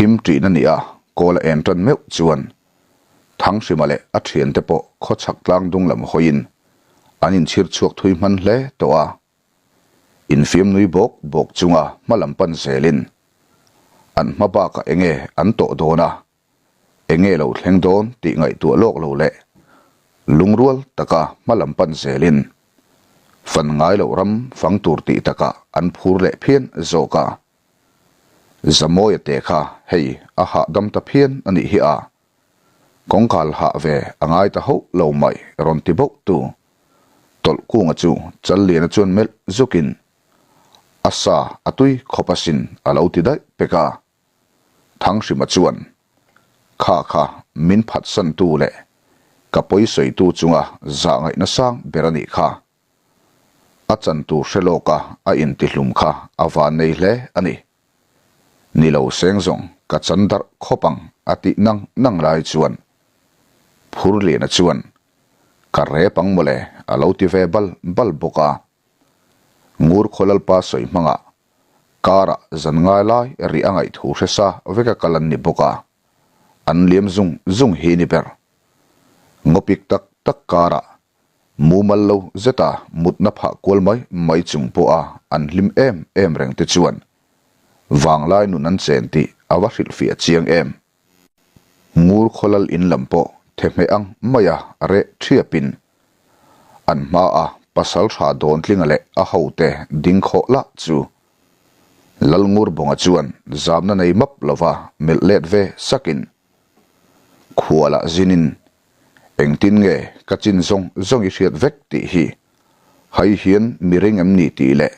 Thim ṭihna ni a kawl a en ṭan meuh chuan Thanghrima leh a ṭhiante pawh khawchhak tlang dung lam hawiin an inchhir chhuak thui hman hle tawh a. Infiam nui bawk bawk chunga hma lam pan zelin an hma bakah enge an tawh dawn a, enge lo thleng dawn tih ngaihtuah lawk lo leh lungrual taka hma lam pan zelin fan ngai loh ram fang tur tih takah an phur leh phian zawk a. Zamawia te kha hei a hahdam ta phian a nih hi a, kawngkhal hah ve a ngai ta hauh lo mai rawn ti bauh tu Tawlhkunga chu Challiana chuan melh zukin a sa a tui khawp asin a lo ti daih pek a. Thanghrima chuan, Kha kha min phatsantu leh ka pawisawitu chunga zah ngaihna sang ber a nih kha. A chan tur hre lawka a intihlum kha a van nei hle a ni. Ni lo seng zawng ka chan darh khawp ang a tih nang nang lai chuan Phurliana chuan, Ka rep ang mawle a lo ti ve bal bal bawk a. Ngur Khawlalpa sawi hmangah Karah zan ngai lai rih a ngaihthu hre sa veka kal an ni bawk a, an liam zung zung hi ni ber. Ngawpik tak tak karah mumal lo zeta mutna phah kual mai mai chung pawha an hlim em em reng te chuan vanglai nun an chen tih a va hrilhfiah chiang em. Ngur khawlal in lam pawh thehmeh ang maia reh thiapin an hmaa pasal tha Dawntlinga leh a hote ding khawh lah chu Lalngur-bawnga chuan zamna nei map lova melh let ve sakin khualah zinin engtin nge ka chin zawng zawng i hriat vek tih hi hai hian mi ring em ni tih leh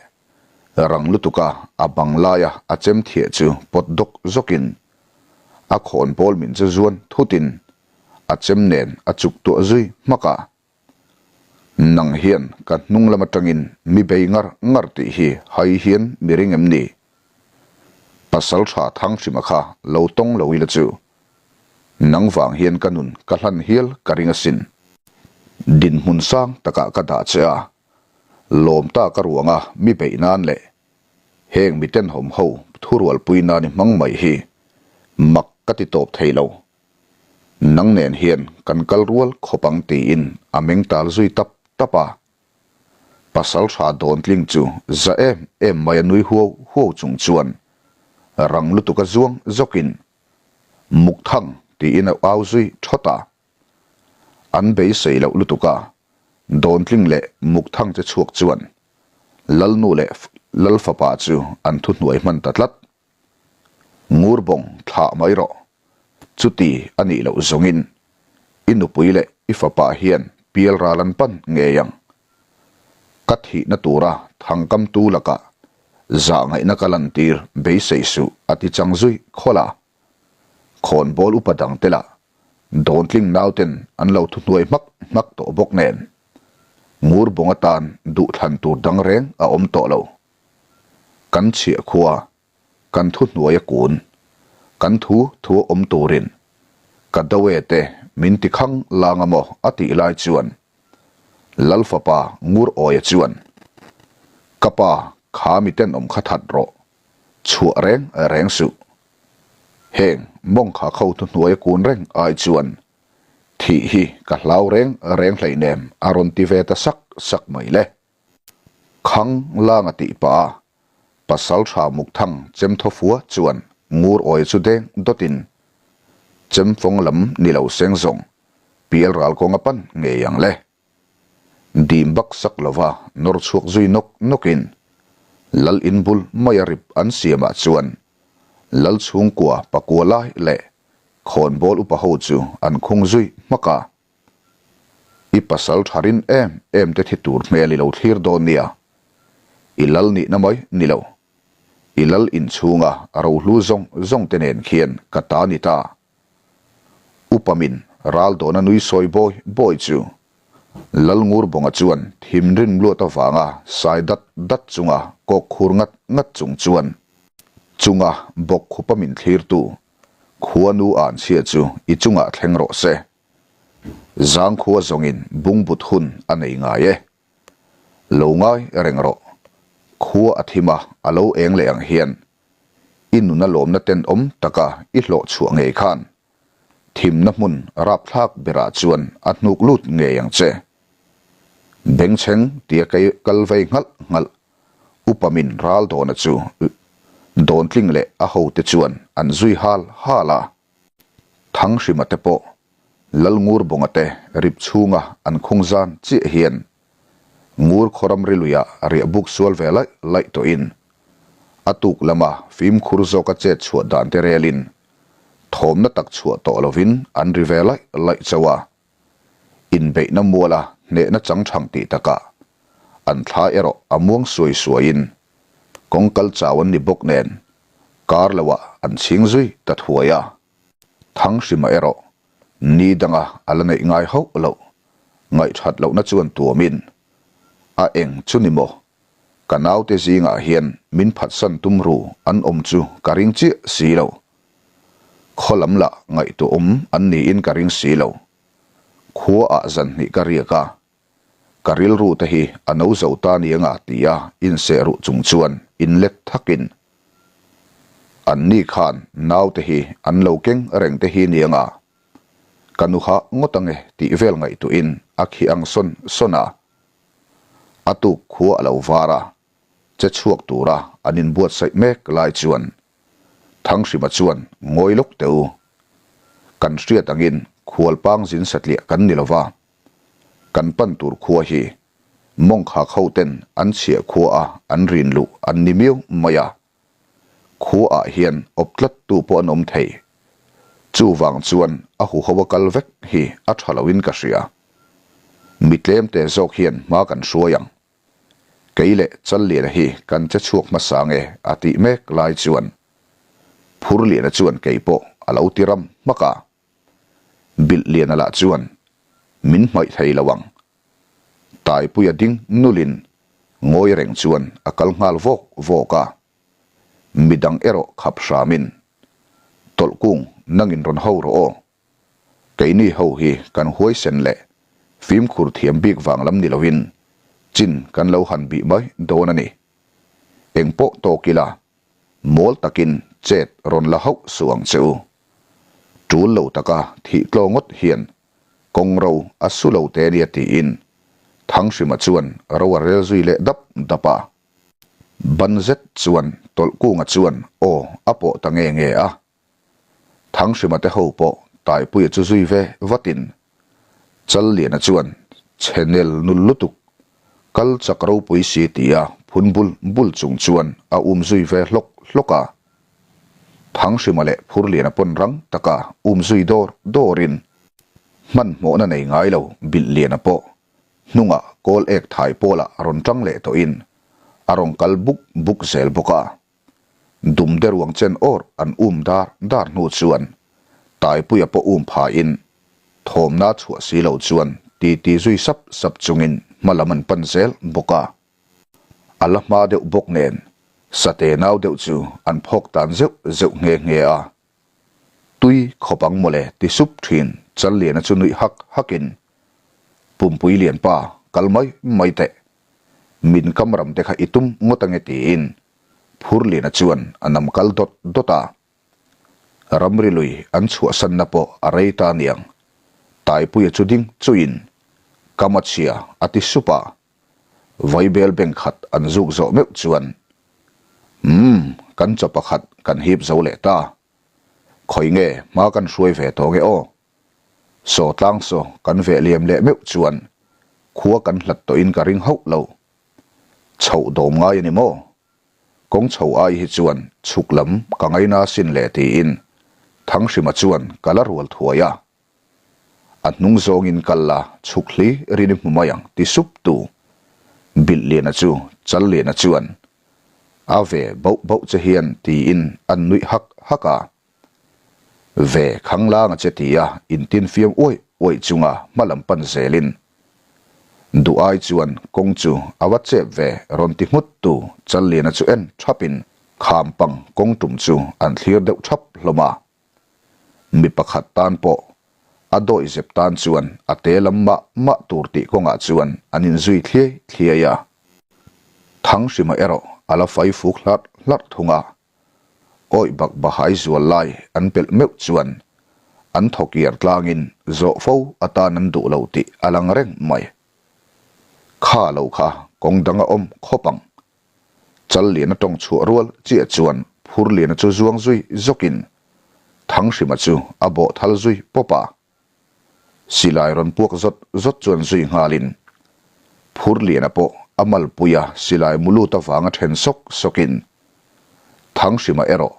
rang lutuka a bang laia a chem thiah chu pawt dawk zawkin a khawn pawl min chu zuan thutin a chem nen a chuk tuah zui hmak a. Nang hian ka hnung lam atangin mi bei ngar ngar tih hi hai hian mi ring em ni? Pasal tha Thanghrima kha lo tawng lo ila chu nang vang hian ka nun ka hlan hial ka ring asin. Dinhmun sang takah ka dah che a, lawm ta ka ruanga mi beih nan leh Heng mitenhawm ho thurualpui nan i hmang mai hi mak ka ti tawp thei lo. Nang nen hian kan kal rual khawp ang tiin a meng tal zui tap tap a. Pasal tha Dawntling chu za em em mai a nui huau huau chung chuan rang lutuk a zuang zawkin Mukthang tiin a au zui thawt a. An beisei loh lutuk a, Dawntling leh Mukthang che chhuak chuan Lalnu leh Lalfapa chu an thuhnuai hman ta tlat. Ngurbawng thlah mai rawh. Chuti a nih loh zawngin i nupui leh i fapa hian pial ral an pan ngei ang. Ka thihna tura thangkamtu lakah zahngaihna ka lantir beisei suh a ti chang zui khawlh a. Khawnbawl upa dangte lah Dawntling nauten an lo thuhnuai hmak hmak tawh bawk nen, Ngurbawng atan duhthlan tur dang reng a awm tawh lo. Kan chhiah khua, kan thuhnuai a kun, kan thu thu a awm turin ka do e te min ti khang lang a maw a tih lai chuan Lalfapa Ngur Awia chuan, Ka pa kha mi tenawm kha that rawh, chhuah reng reng suh. Heng mawng kha kho thu hnuai a kun reng ai chuan thih hi ka hlau reng reng hleinem a rawn ti ve ta sak sak mai le. Khang langa tih pah a pasal tha mukthang chem thaw fua chuan ngur awi chu deng dawtin chem fawng lam ni lo seng zawng pial ral kawng a pan ngei ang le. Dim bak sak lova nawr chhuak zui nawk nawkin Lal in bul maia rip an siamah chuan Lal chhungkua pakua lai leh khawnbawl upa ho chu an khung zui hmak a. I pasal tha rin em em te thi tur hmel i lo thlir dawn nia. I lal nihna mai ni lo. I lal inchhunga rohlu zawng zawng te nen khian ka ta ni ta. Upa min ral dawna nui sawi bawi bawi chu Lalngur-bawnga chuan thimrim luat avanga sai dat dat chunga kawk khur ngat ngat chung chuan chunga bawk khupa min thlirtu khuanu anchhia chu i chungah thleng rawh se. Zangkhua zawngin bungbut hun a nei ngai e. Lo ngai reng rawh. Khua a thim a, a lo eng leh ang hian. I nuna lawmna tenawm taka i hlawh chhuah ngei khan thimna hmun rapthlak berah chuan a hnuk lut ngei ang che. Bengchheng tia kei kal vei nghalh nghalh upa min ral dawna chu dawntling leh a hote chuan an zui hal hal a. Thanghrima te pawh Lalngurbunga te rip chhunga an khung zan chiah hian Ngur khaw ramri luiah riah buk sual ve laih laih tawhin a tuk lama fimkhur zawka chet chhuah dan te relin thawmna tak chhuah tawh lovin an ri ve laih laih chauh a, inbeihna muala hnehna chang thang tih takah an thla erawh a muang suai suaiin kawng kal chau an ni bawk nen kar loah an chhing zui ta thuai a. Thanghrima erawh ni danga a la neih ngai hauh loh ngaihthat lohna chuan tuamin, A eng chu ni maw? Ka naute zingah hian min phatsan tum ru an awm chu ka ring chiah si lo. Khaw lam lah ngaihtuahawm an niin ka ring si lo. Khuaah zan hnih ka riak a, Ka rilru te hi a no zo ta niang a ti a inseh ruh chung chuan inlet thakin Anni khan naute hi an lo keng reng te hi niang a, ka nu hah ngawt ange tih vel ngaihtuahin a khi ang sawn sawn a. A tuk khua a lo var a, che chhuak tura an inbuatsaih mek lai chuan Thanghrima chuan ngawi lawk teh u. Kan hriat angin khualpang zin satliah kan ni lova, Kan pan tur khua hi mawngkhak ho ten an chhiah khua a an rin luh an ni miau mai a. Khua ah hian awp tlat tu pawh an awm thei. Chuvang chuan a huho a kal vek hi a tha lo in ka hria. Mi tlem te zawk hian hma kan hruai ang. Kei leh Challiana hi kan che chhuak hmasa nge a tih mek lai chuan Phurliana chuan kei pawh a lo ti ram hmak a. Bilh Liana lah chuan min hmaih thei lo ang. Taipuia ding nulin ngawi reng chuan a kal nghal vawk vawk a. Midang erawh khap hramin, Tawlhkung nangin rawn ho rawh aw. Keini ho hi kan huaisen leh fimkhur thiam bik vang lam ni loin chin kan lo han bih mai dawn a ni. Engpawh tawk ila Mawl takin chet rawn la hauh suh ang che u. Tul lo taka thih tlaw ngawt hian kawng ro a su lo te nia tiin Thanghrima chuan ro a rel zui leh dap dap a. Ban zet chuan Tawlhkunga chuan aw a pawh ta nge nge a. Thanghrima te ho pawh Taipuia chu zui ve vatin Challiana chuan chhe nel nul lutuk, kal chak ropui si tia phun bul bul chung chuan a um zui ve hlawk hlawk a. Thanghrima leh Phurliana pawn rang taka um zui dawr dawrin hmanhmawhna nei ngai lo Bilhliana pawh hnungah kawl ek thai pawlah rawn tang leh tawhin a rawn kal buk buk zel bawk a. Dum de ruang chen awr an um dar dar hnu chuan Taipuia pawh um phain thawmna chhuah si lo chuan titi zui sap sap chungin hma lam an pan zel bawk a. A la hma deuh bawk nen sate nau deuh chu an phawk tan zeuh zeuh nghe nghe a. Tui khawp ang mawle ti sup thin Challiana chu nuih hak hakin Pumpui lianpa kal mai mai teh Min kam ram te kha i tum ngawt ange tiin Phurliana chuan a nam kal dawt dawt a. Ramri lui an chhuahsanna pawh a rei ta aniang. Taipuia chu ding chuiin kam a chhia a ti sup a. Vaibel beng khat an zuk zawh meuh chuan Umm, kan chaw pakhat kan hip zo leh ta. Khawi nge hma kan hruai ve tawh nge aw? Saw tlang saw kan veh liam leh meuh chuan khua kan hlat tawhin ka ring hauh lo. Chhoh dawm ngai a ni maw? Kawng chho ai hi chuan chhuk lam ka ngaina sin le tiin Thanghrima chuan ka la rual thuai a. A hnung zawngin kal la chhuk hli rin i hmu mai ang ti sup tu Bilhliana chu Challiana chuan a ve bauh bauh che hian tiin an nuih hak hak a. Ve khanglang a che ti a intinfiam uaih uaih chunga hma lam pan zelin duh ai chuan kawng chu a va chep ve rawn ti nghut tu Challiana chu en thapin kham pang kawng tum chu an thlir deuh thap hlawm a. Mi pakhat tan pawh a dawih zep tan chuan a te lam mah mah tur tih kawngah chuan an inzui thliai thliai a. Thanghrima erawh a la fai fuk hlarh hlarh thung a. Awih bak bahai zual lai an pelh meuh chuan an thawkiar tlangin zawh fo atan an duh lo tih a lang reng mai. Kha lo kha kawng dang a awm khawp ang. Challiana tawng chhuah rual chiah chuan Phurliana chu zuang zui zawkin Thanghrima chu a bawh thal zui pawp a. Silai rawn puak zawt zawt chuan zui nghalin Phurliana pawh a malpuia silai mu lut avanga then sawk sawkin Thanghrima erawh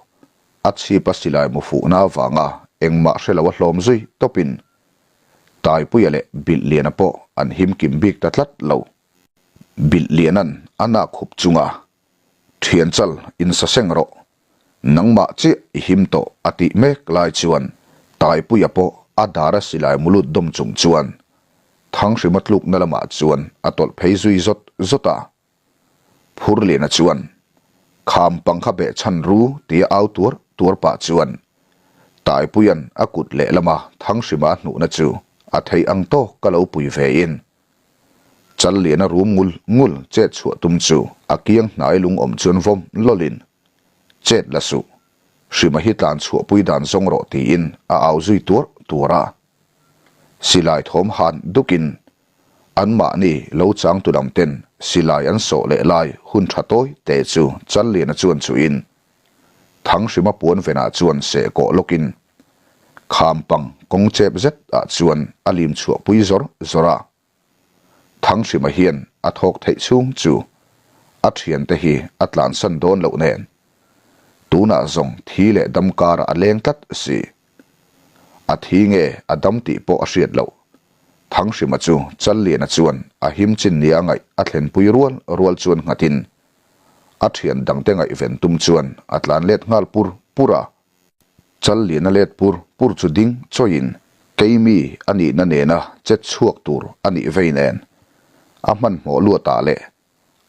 a chhipa silai mu fuhna avanga engmah hre lo a hlawm zui tawpin Taipuia leh Bilhliana pawh an him kim bik ta tlat lo. Bilhliana'n a nak hup chunga Thian chal insaseng rawh, nangmah chiah i him tawh a tih mek lai chuan Taipuia pawh a dar a silai mulut dawm chung chuan Thanghrima tlukna lamah chuan a tawlh phei zui zawt zawt a. Phurliana chuan Kham pang kha beh chhan ru tia au tuar tuar pah chuan Taipuia'n a kut lehlama Thanghrima a hnuhna chu a theih ang tawk ka lo pui ve in Challiana rum ngul ngul chet chhuah tum chu a kiang hnai lung awm chuan vawm lawlin, Chet la suh, Hrima hi tlan chhuahpui dan zawng rawh tiin a au zui tuar tuar a. Silai thawm han dukin anmahni lo changtu lam ten silai an sawh leh lai hun tha tawi te chu Challiana chuan chuhin Thanghrima puan venah chuan seh kawh lawkin Kham pang kawng chep zet ah chuan a lim chhuah pui zawr zawr a. Thanghrima hian a thawk theih chhung chu a thiante hi a tlansan dawn loh nen tunah zawng thi leh dam karah a leng tlat si. A thi nge a dam tih pawh a hriat loh. Thanghrima chu Challiana chuan a him chin nia ngaih a thlenpui rual rual chuan nghatin a thian dangte ngaihven tum chuan a tlan let nghal pur pur a. Challiana let pur pur chu ding chawiin keimi a nihna nena chet chhuak tur a nih vei nen a hmanhmawh luatah leh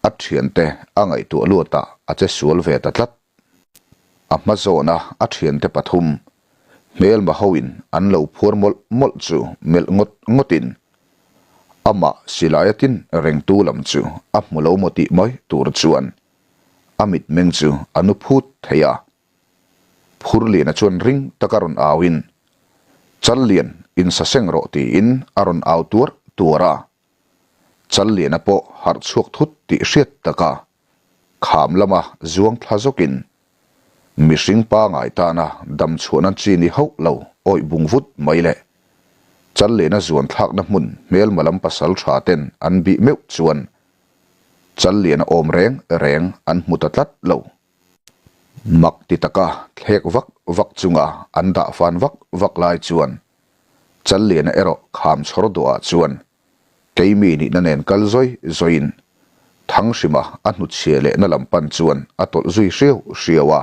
a thiante a ngaihtuah luatah a che sual ve ta tlat. A hma zawna a thiante pathum hmelma hoin an lo phuar mawlh mawlh chu melh ngawt ngawtin amah silaia tin rengtu lam chu a hmu lo maw tih mai tur chuan a mitmeng chu a nu phut thei a. Phurliana chuan ring taka rawn auin, Challian, insaseng rawh tiin a rawn au tuar tuar a. Challiana pawh harh chhuak thut tih hriat taka kham lama zuang thla zawkin mihring pangai tana dam chhuahna chi ni hauh lo awih bung vut mai le. Challiana zuan thlakna hmun hmelma lam pasal tha ten an bih meuh chuan Challiana awm reng reng an hmu ta tlat lo. Mak ti taka thlek vak vak chunga an dah fan vak vak lai chuan Challiana erawh kham chhawr duahah chuan keimi nihna nen kal zawi zawiin Thanghrima a hnutchhia lehna lam pan chuan a tawlh zui hriau hriau a.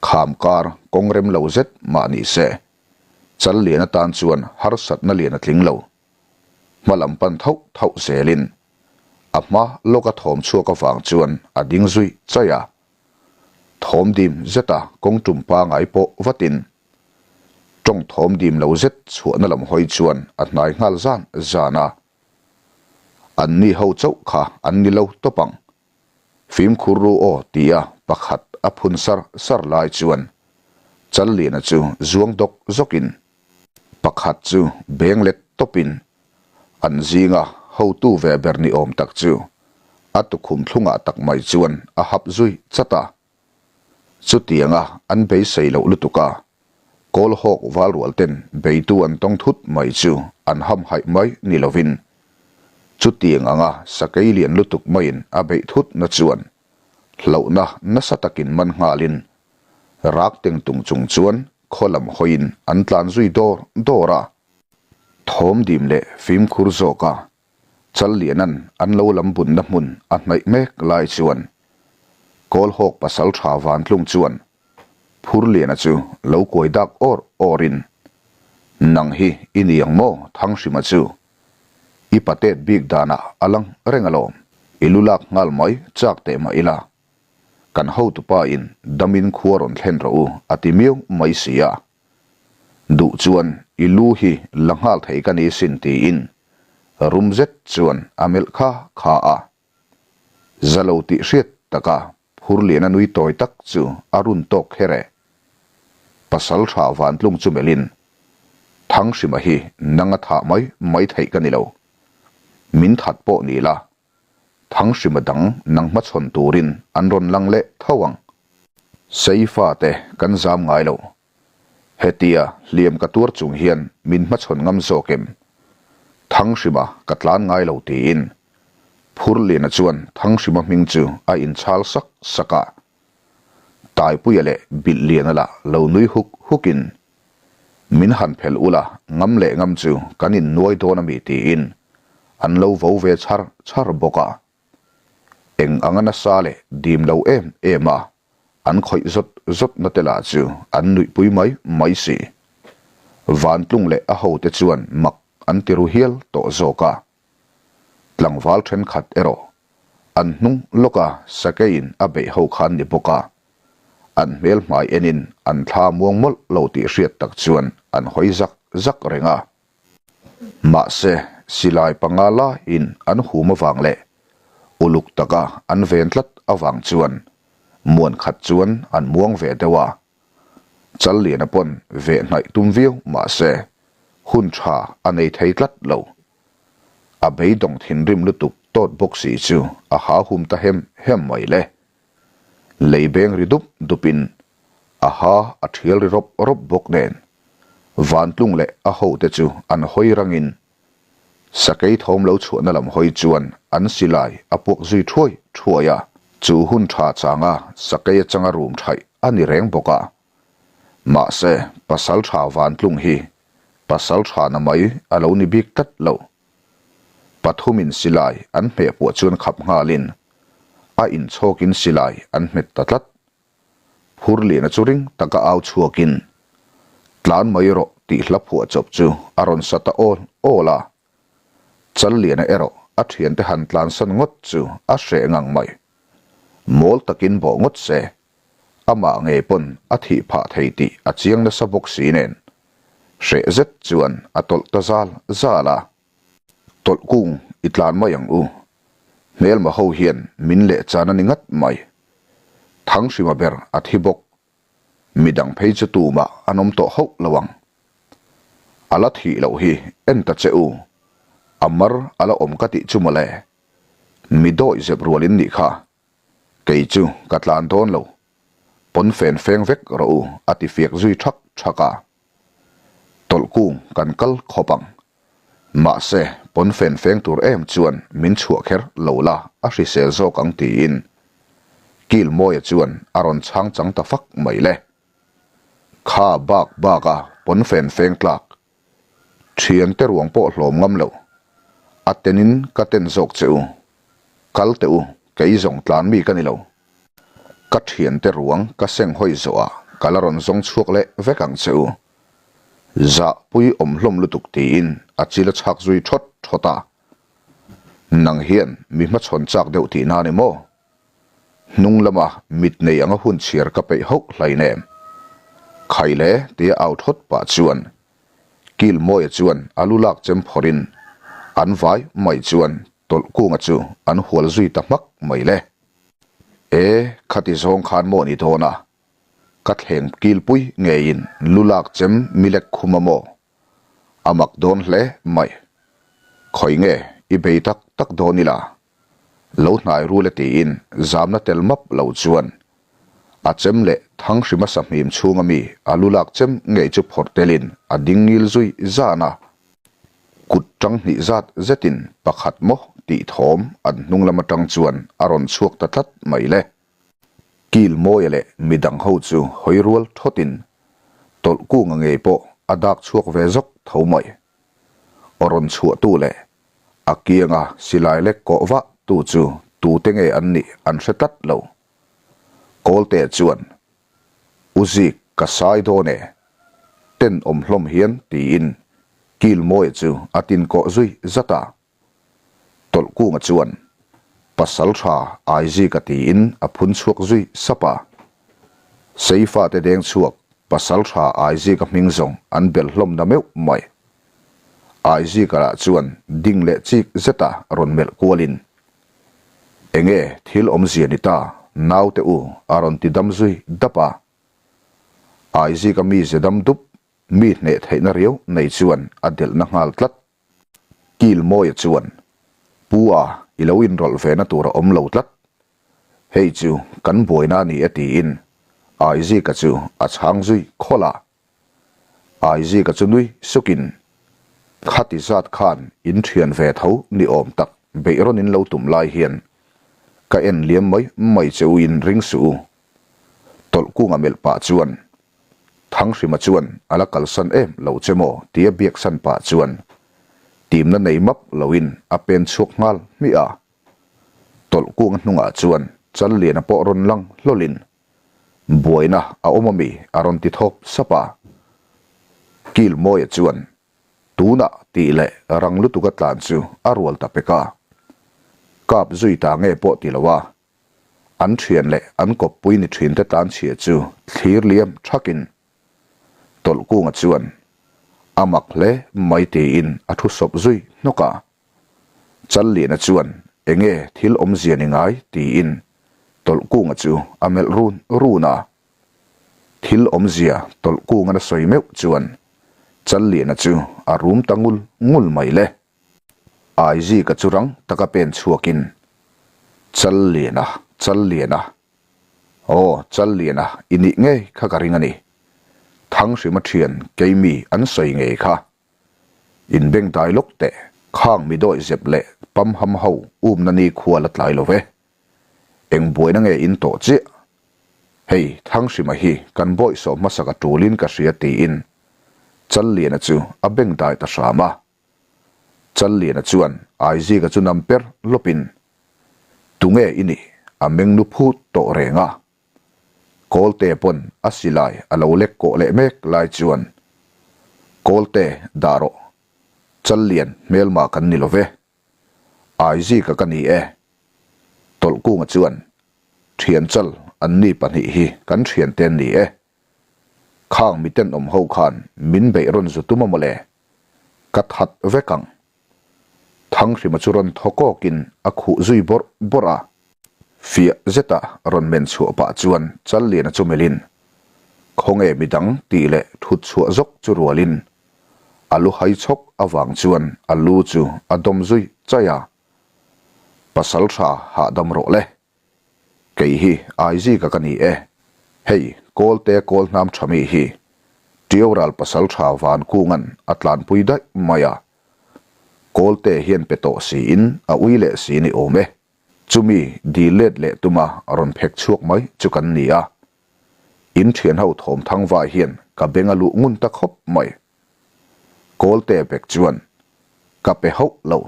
Kham kar kawng rem lo zet mah ni se Challiana tan chuan harsatna lian a tling lo. Hma lam pan thauh thauh zelin a hma lawka thawm chhuak avang chuan a ding zui chaih a. Thawm dim zeta kawng tum pangai pawh vatin tawng thawm dim lo zet chhuahna lam hawi chuan a hnai nghal zan zan a. Anni ho chauh kha an ni lo tawp ang. Fimkhur ru aw tia pakhat a phun sar sar lai chuan Challiana chu zuang dawk zawkin pakhat chu beng let tawpin an zinga hotu ve ber ni awm tak chu a tukhum thlungah tak mai chuan a hap zui chat a. Chutianga an beisei loh lutuk a, Kawlhawk valrual ten beitu an tawng thut mai chu an hamhaih mai ni lovin chutiang anga sakei lian lutuk maiin a beih thut na chuan hlauhna nasa takin man nghalin rak teng tung chung chuan khaw lam hawiin an tlan zui dawr dawr a. Thawm dim leh fimkhur zawka Challianan an lo lam bunna hmun a hnaih mek lai chuan Kawlhawk pasal tha Vantlung chuan Phurliana chu lo kuai dak awr awrin, Nang hi i ni ang maw Thanghrima chu? I patet bik danah a lang reng alawm, i lu lak nghal mai chak teh mah ila. Kan hotupa in damin khua rawn thlen rawh u a ti miau mai si a. Duh chuan i lu hi la nghal thei ka ni sin tiin rum zet chuan a melh kha kha a. Za lo tih hriat taka. Phurliana nui tawi tak chu a run tawk kher e. Pasal tha Vantlung chu melhin, Thanghrima hi nanga thah mai mai theih ka ni lo. Min that pawh ni la, Thanghrima dang nang hmachhawn turin an rawn lang leh tho ang. Seifa te kan zam ngai lo. Hetia hliam ka tuar chung hian min hmachhawn ngam zawk em? Thanghrima ka tlan ngai lo tiin Phurliana chuan Thanghrima hming chu a inchhal sak sak a. Taipuia leh Bilhliana lah lo nui huk hukin, Min han phelh ula, ngam leh ngam chu kan innuai dawn ami tiin an lo vo ve char char bawk a. Eng anga nasa leh dim lo em em a an khawih zawt zawt na te lah chu an nuihpui mai mai si. Vantlung leh a hote chuan mak an ti ru hial tawh zawk a. Tlangval thenkhat erawh an hnung lawka sakeiin a beih ho khan ni bawk a, an hmel hmai enin an thla muang mawlh lo tih hriat tak chuan an hawi zak zak reng a. Mahse, silai panga laiin an hum avang leh uluk taka an ven tlat avang chuan muan khat chuan an muang ve deuh a. Challiana pawn veh hnaih tum viau mahse, hun tha a nei thei tlat lo. A beidawng thinrim lutuk tawt bawk si chu a ha hum ta hem hem mai le. Lei beng ri dup dupin a ha a thial ri rawp rawp bawk nen Vantlung leh a hote chu an hawi rangin sakei thawm lo chhuahna lam hawi chuan an silai a puak zui thuai thuai a. Chu hun tha changa sakei atanga rum thaih a ni reng bawk a. Mahse Pasaltha Vantlung hi Pasaltha na mai a lo ni bik tlat lo. Pathumin silai an hmeh puah chuan khap nghalin a inchhawkin silai an hmet ta tlat. Phurliana chu ring taka au chhuakin, Tlan mai rawh tih hla phuah chawp chu a rawn sa ta awl awl a. Challiana erawh a thiante han tlansan ngawt chu a hreh ngang mai. Mawl takin bawh ngawt se, amah ngei pawn a thih phah thei tih a chiang nasa bawk si nen, hreh zet chuan a tawlh ta zal zal a. Tawlh kung i tlan mai ang u. Hmelma ho hian min leh chan a ni ngat mai. Thanghrima ber a thi bawk. Midang phei chu tumah an awm tawh hauh lo ang. A la thih loh hi en ta che u. A mar a la awm ka tih chu mawle. Mi dawih zep rual in nih kha. Kei chu ka tlan dawn lo. Pawnfen feng vek rawh u a ti fiak zui thak thak a. Tawlh kung kan kal khawp ang. Mahse, pawnfen feng tur em chuan min chhuah kher lo la a hrisel zawk ang tiin Kilmawia chuan a rawn chhang chang ta fak mai le. Kha bak bak a pawnfen feng tlak. Thiante ruang pawh hlawm ngam lo. A tenin ka ten zawk che u. Kal teh u, kei zawng tlan mi ka ni lo. Ka thiante ruang ka seng hawi zawhah ka la rawn zawng chhuak leh vek ang che u. Zah pui awm hlawm lutuk tiin a chil a chhak zui thawt thawt a. Nang hian mi hmachhawn chak deuh tihna a ni maw? Hnung lama mit nei anga hun chhiar ka peih hauh hlain em? Khai le tia au thawt pah chuan Kilmawia chuan a lu lak chem phawrhin an vai mai chuan Tawlhkunga chu an hual zui ta hmak mai le. E, khati zawng khan maw ni dawn a? Ka thleng kilpui ngeiin lu lak chem milek khum a maw? A mak dawn hle mai. Khawi nge i bei tak tak dawn ila? Lo hnai rul e tiin zamna tel map lo chuan a chem leh Thanghrima sahmim chhunga mi a lu lak chem ngei chu phawrh telin a ding ngil zui zan a. Kut tang hnih zat zetin pakhat maw tih thawm an hnung lam atang chuan a rawn chhuak ta tlat mai le. Kilmawia leh midang ho chu hawi rual thawtin Tawlhkunga ngei pawh a dak chhuak ve zawk tho mai. Aw rawn chhuahtu leh a kianga silai lek kawh vah tu chu tute nge an nih an hre tlat lo. Kawlte chuan, U Zik, ka sai dawn e. Ten awm hlawm hian tiin Kilmawia chu a tin kawh zui zat a. Tawlhkunga chuan, Pasal tha Aizika tiin a phun chhuak zui sap a. Seifate deng chhuak Pasal tha Aizika hming zawng an bel hlawm na meuh mai. Aizika lah chuan ding leh chik zeta rawn melh kualin, Enge thil awmzia ni ta? Naute u a rawn ti dam zui dap a. Aizika mize dam dup, mi hneh theihna riau nei chuan a delhna nghal tlat. Kilmawia chuan, Pu a, i lo inrawlh ve na tur a awm lo tlat. Hei chu kan buaina a ni e tiin Aizika chu a chhang zui khawlh a. Aizika chu nui sukin, Khati zat khan in thian ve tho ni awm tak beih rawn in lo tum lai hian ka en liam mai mai che u in ring suh u. Tawlhkunga melh pah chuan Thanghrima chuan a la kalsan em lo che maw tia biaksan pah chuan timna nei map loin a pen chhuak nghal hmiah a. Tawlhkunga hnungah chuan Challiana pawh rawn lang hlawlin buaina a awm ami a rawn ti thawp sap a. Kilmawia chuan tunah tih leh rang lutuka tlan chu a rual ta pek a. Kap zui ta nge pawh ti lo a, An thian leh an kawppui ni thinte tlan chhia chu thlir liam thakin Tawlhkunga chuan a mak hle mai tiin a thu sawp zui hnawk a. Challiana chuan enge thil awmzia ni ngai tiin Tawlhkunga chu a melh run run a. Thil awmzia Tawlhkungan a sawi meuh chuan Challiana chu a rum ta ngul ngul mai le. Aizika chu rang taka pen chhuakin, Challiana, Challiana, aw Challiana i nih ngei kha ka ring a ni. Thanghrima thian keimi an sawi ngei kha. Inbengdai lawk teh, khang mi dawi zep leh pamham ho umna ni khua la tlai lo ve. Eng buaina nge in tawh chiah? Hei, Thanghrima hi kan bawihsawh hmasak a tulin ka hria tiin Challiana chu a bengdai ta hram a. Challiana chuan Aizika chu nam per lawpin, Tunge i nih? A meng nu phut tawh reng a. Kawlte pawn a silai a lo lek kawh leh mek lai chuan, Kawlte, dah rawh. Challian hmelma kan ni lo ve. Aizika ka ni e. Tawlhkunga chuan, Thian chal an ni pahnih hi kan thiante an ni e. Khang mi tenawm ho khan min beih rawn zu tum a mawle? Ka that vek ang. Thanghrima chu rawn thaw kawkin a khuh zui bawrh bawrh a. Fiah zeta rawn men chhuah pah chuan Challiana chu melhin, Khawnge midang tih leh thut chhuah zawk chu rualin a lu hai chhawk avang chuan a lu chu a dawm zui chaih a. Pasal tha hahdam rawh le. Kei hi Aizika ka ni e. Hei, Kawlte kawl hnam tha mi hi Tiaural pasal tha Vankunga'n a tlanpui daih mai a. Kawlte hian pe tawh siin a ui leh si ni awm e. Chumi dil let leh tuma rawn phek chhuak mai chu kan ni a. In thianho thawm thang vai hian ka beng a luh ngun ta khawp mai. Kawlte bek chuan ka pe hauh lo.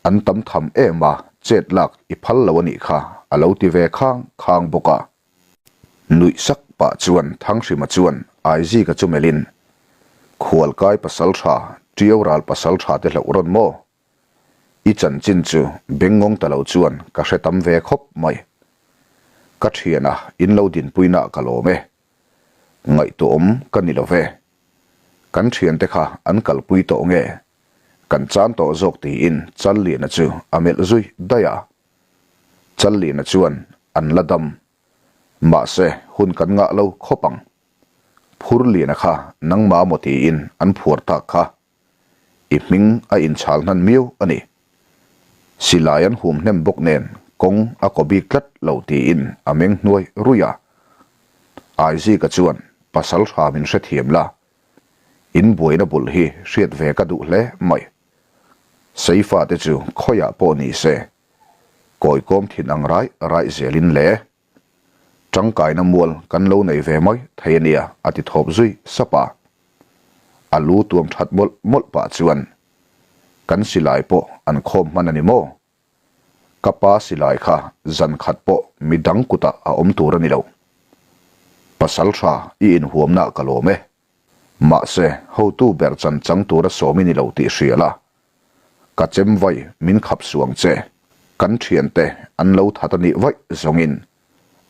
An tam tham em a, chet lak i phal lo a nih kha, a lo ti ve khang khang bawk a. Nuih sak pah chuan Thanghrima chuan Aizika chu melhin, Khualkai pasal tha, Tiau ral pasal tha te hlauh rawn maw? I chanchin chu bengngawng ta lo chuan ka hre tam ve khawp mai. Ka thiana in lo dinpuinaah ka lawm e. Ngaihtuahawm ka ni lo ve. Kan thiante kha an kalpui tawh nge? Kan chan tawh zawk tiin Challiana chu a melh zui daih a. Challiana chuan an la dam. Mahse hun kan ngah lo khawp ang. Phurliana kha nangmah maw tiin an phuar tak kha. I hming a inchhal hnan miau a ni. Silai an hum hnem bawk nen kawng a kaw bik tlat lo tiin a meng hnuai ruih a. Aizika chuan pasal hra min hrethiam la, In buaina bul hi hriat ve ka duh hle mai. Seifa te chu khawiah pawh ni se, kawikawm thin ang raih raih zelin le. Tangkaina mual kan lo nei ve mai thei a nia a ti thawp zui sap a. A lu tuam that mawlh mawlh pah chuan, Kan silai pawh an khawm hman a ni maw? Ka pa silai kha zan khat pawh mi dang kutah a awm tur a ni lo. Pasal tha i inhuamna ka lawm e. Mahse, hotu ber chan chang tura sawm i ni lo tih hria la. Ka chem vai min khap suang che. Kan thiante an lo that a nih vaih zawngin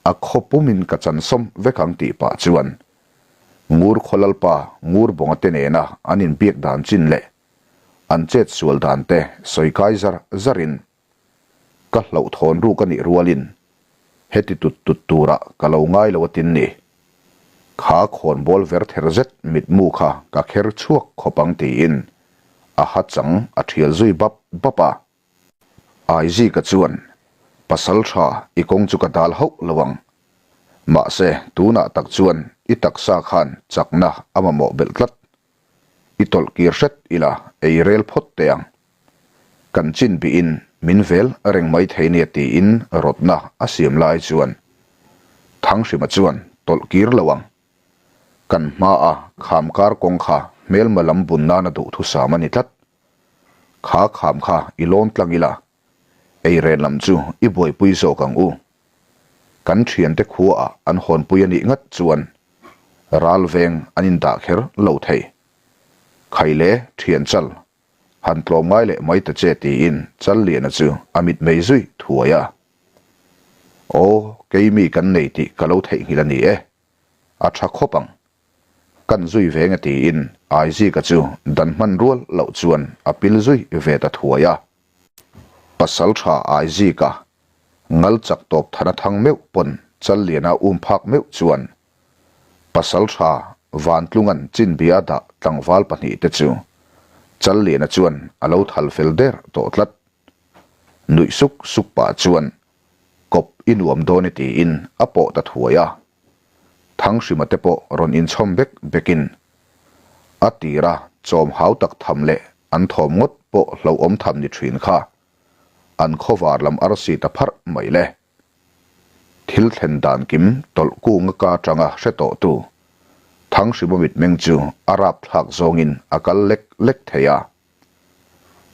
a khaw pumin ka chan sawm vek ang tih pah chuan Ngur khaw lalpa Ngur Bawnga te nena an inbiak dan chin leh An chet sual dan te sawi kai zar zarin ka hlauhthawn ruk a nih rualin. Heti tut tut turah ka lo ngai lo atin ni. Kha khawnbawl ver ther zet mitmu kha ka kher chhuak khawp ang tiin a ha chang a thial zui bap bap a. Aizika chuan, Pasal tha i kawng chu ka dal hauh lo ang. Mahse, tunah tak chuan i taksa khan chakna a mamawh belh tlat. I tawlh kir hret ila ei rel phawt teh ang. Kan chin bihin min vel reng mai thei nia tiin rawtna a siam lai chuan Thanghrima chuan tawlh kir lo ang. Kan hmaa kham kar kawng kha hmelma lam bun nana duhthusam a ni tlat. Kha kham kha i lawn tlang ila ei ren lam chu i buaipui zawk ang u. Kan thiante khuaah an hawnpui a nih ngat chuan ral veng an indah kher lo thei. Khaile thian chal han tlawm ngai leh mai ta che tiin Challiana chu a mitmei zui thuai a. Aw, keimi kan nei tih ka lo theihnghilh a ni e. A tha khawp ang. Kan zui ve nge tiin Aizika chu dan hman rual loh chuan a pil zui ve ta thuai a. Pasal tha Aizika ngal chak tawp thana thang meuh pawn Challiana um phak meuh chuan Pasal tha Vantlungan chinbia dah tlangval pahnihte chu Challiana chuan a lo thal fel der tawh tlat. Nuih suk suk pah chuan kawp i nuam dawn e tiin a pawh ta thuai a. Thanghrima te pawh rawn inchhawm bek bekin a tira chawm hau tak tham leh an thawm ngawt pawh hlauhawm tham ni thin kha an khawvar lam arsi ta pharh mai le. Thil thlen dan kim tawlh kunga ka atanga hre tawhtu Thanghrima mitmeng chu a rapthlak zawngin a kal lek lek thei a.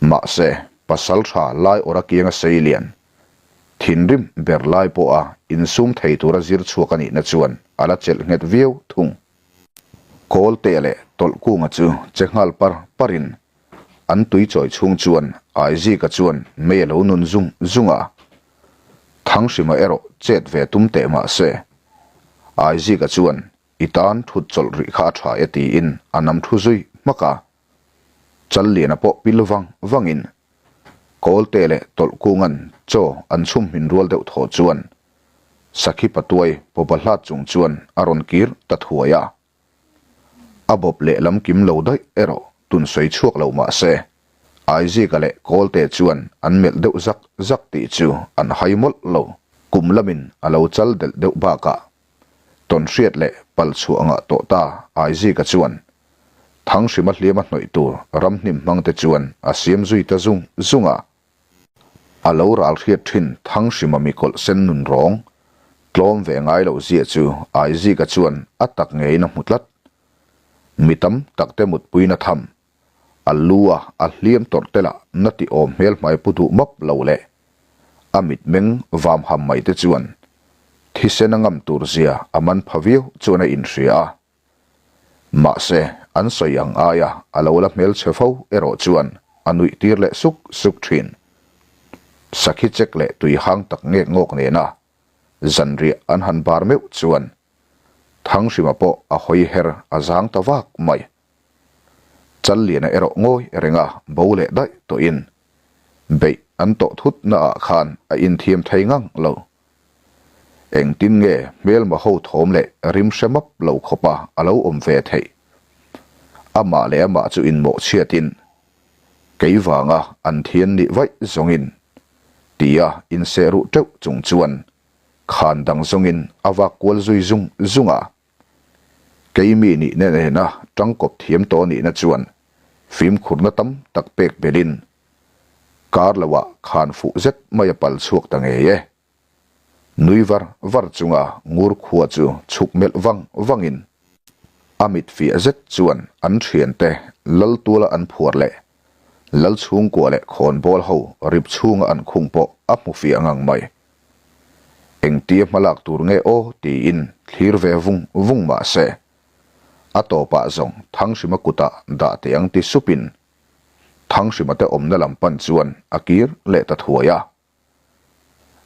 Mahse, pasal tha lai awrh a kianga sei lian, thinrim ber lai pawha insum thei tura zir chhuak a nihna chuan a la chelh nghet viau thung. Kawltea leh Tawlhkunga chu che nghal par parin an tui chawi chhung chuan Aizika chuan mei a lo nun zung zung a. Thanghrima erawh chet ve tum teh mahse, Aizika chuan i tan thut chawlh rih kha a tha e tiin a nam thu zui hmak a. Challiana pawh pil vang vangin Kawlte leh Tawlhkunga'n chaw an chhum hmin rual deuh thaw chuan Sakhi patuai pawpa hlat chung chuan a rawn kir ta thuai a. A bawp leh lam kim lo daih erawh tun sawi chhuak lo mah se, Aizika leh Kawlte chuan an melh deuh zak zak tih chu an hai mawlh lo. Kum lamin a lo chal delh deuh bakah Tawnhriat leh pal chhuah ngah tawh ta Aizika chuan Thanghrima hliama hnawih tur ramhnim hmangte chuan a siam zui ta zung zung a. A lo ral hriat thin Thanghrima mi kawlh sen nun rawng tlawm ve ngai loh zia chu Aizika chuan a tak ngeiin a hmu tlat. Mi tam takte mutpuina tham A lu a a hliam tawrh te lah na ti awm hmel hmai pu duh map lo leh a mitmeng vam ham mai te chuan thisen a ngam tur zia a man pha viau chuan a inhria a. Mahse, an sawi ang aia a lo la hmelchhe fo erawh chuan a nuih tir leh suk suk thin. Sakhi chek leh tui hang tak ngek ngawk nena zanriah an han bar meuh chuan Thanghrima pawh a hawi her a zang ta vak mai. Challiana erawh ngawi renga bo leh daih tawhin beih an tawh thut naah khan a inthiam thei ngang lo. Engtin nge hmelma ho thawm leh rim hre map lo khawpa a lo awm ve theih? Amah leh amah chu inmawh chhiatin kei vanga an thian nih vaih zawngin tia inseh ruh teuh chung chuan khan dang zawngin a vak kual zui zung zung a. Keimi nihna nena tangkawp thiam tawh nihna chuan fimkhurna tam tak pek belhin kar loah khan fuh zet mai a pal chhuak ta ngei e. Nui var var chunga ngur khua chu chhuk melh vang vangin a mit fiah zet chuan an thiante lal tuala an phuar leh lal chhungkua leh khawnbawl ho rip chhunga an khung pawh a hmu fiah ngang mai. Engtia hmalak tur nge aw tiin thlir ve vung vung mah se, a tawpah zawng Thanghrima kutah dah teh ang ti supin Thanghrima te awmna lam pan chuan a kir leh ta thuai a.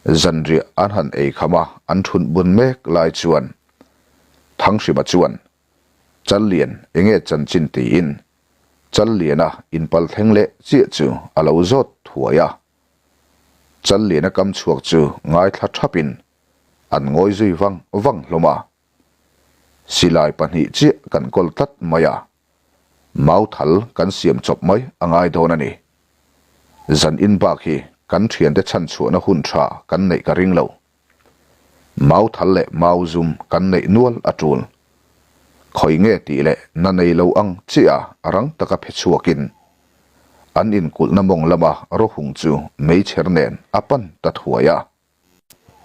Zanriah an han ei kham a, an thunh bun mek lai chuan Thanghrima chuan Challian enge chanchin tiin Challiana inpal thleng leh chiah chu a lo zawt thuai a. Challiana kam chhuak chu ngaithla thapin. An ngawi zui vang vang hlawm a. Silai pahnih chiah kan kawl tlat mai a. Mauthal kan siam chawp mai a ngai dawn a ni. Zan in bak hi kan thiante chhan chhuahna hun tha kan neih ka ring lo. Mauthal leh mau zum kan neih nual a tul. Khawi nge tih leh na nei lo ang chiah a rang taka phe chhuakin an inkulhna mawng lama rawhung chu meichher nen a pan ta thuai a.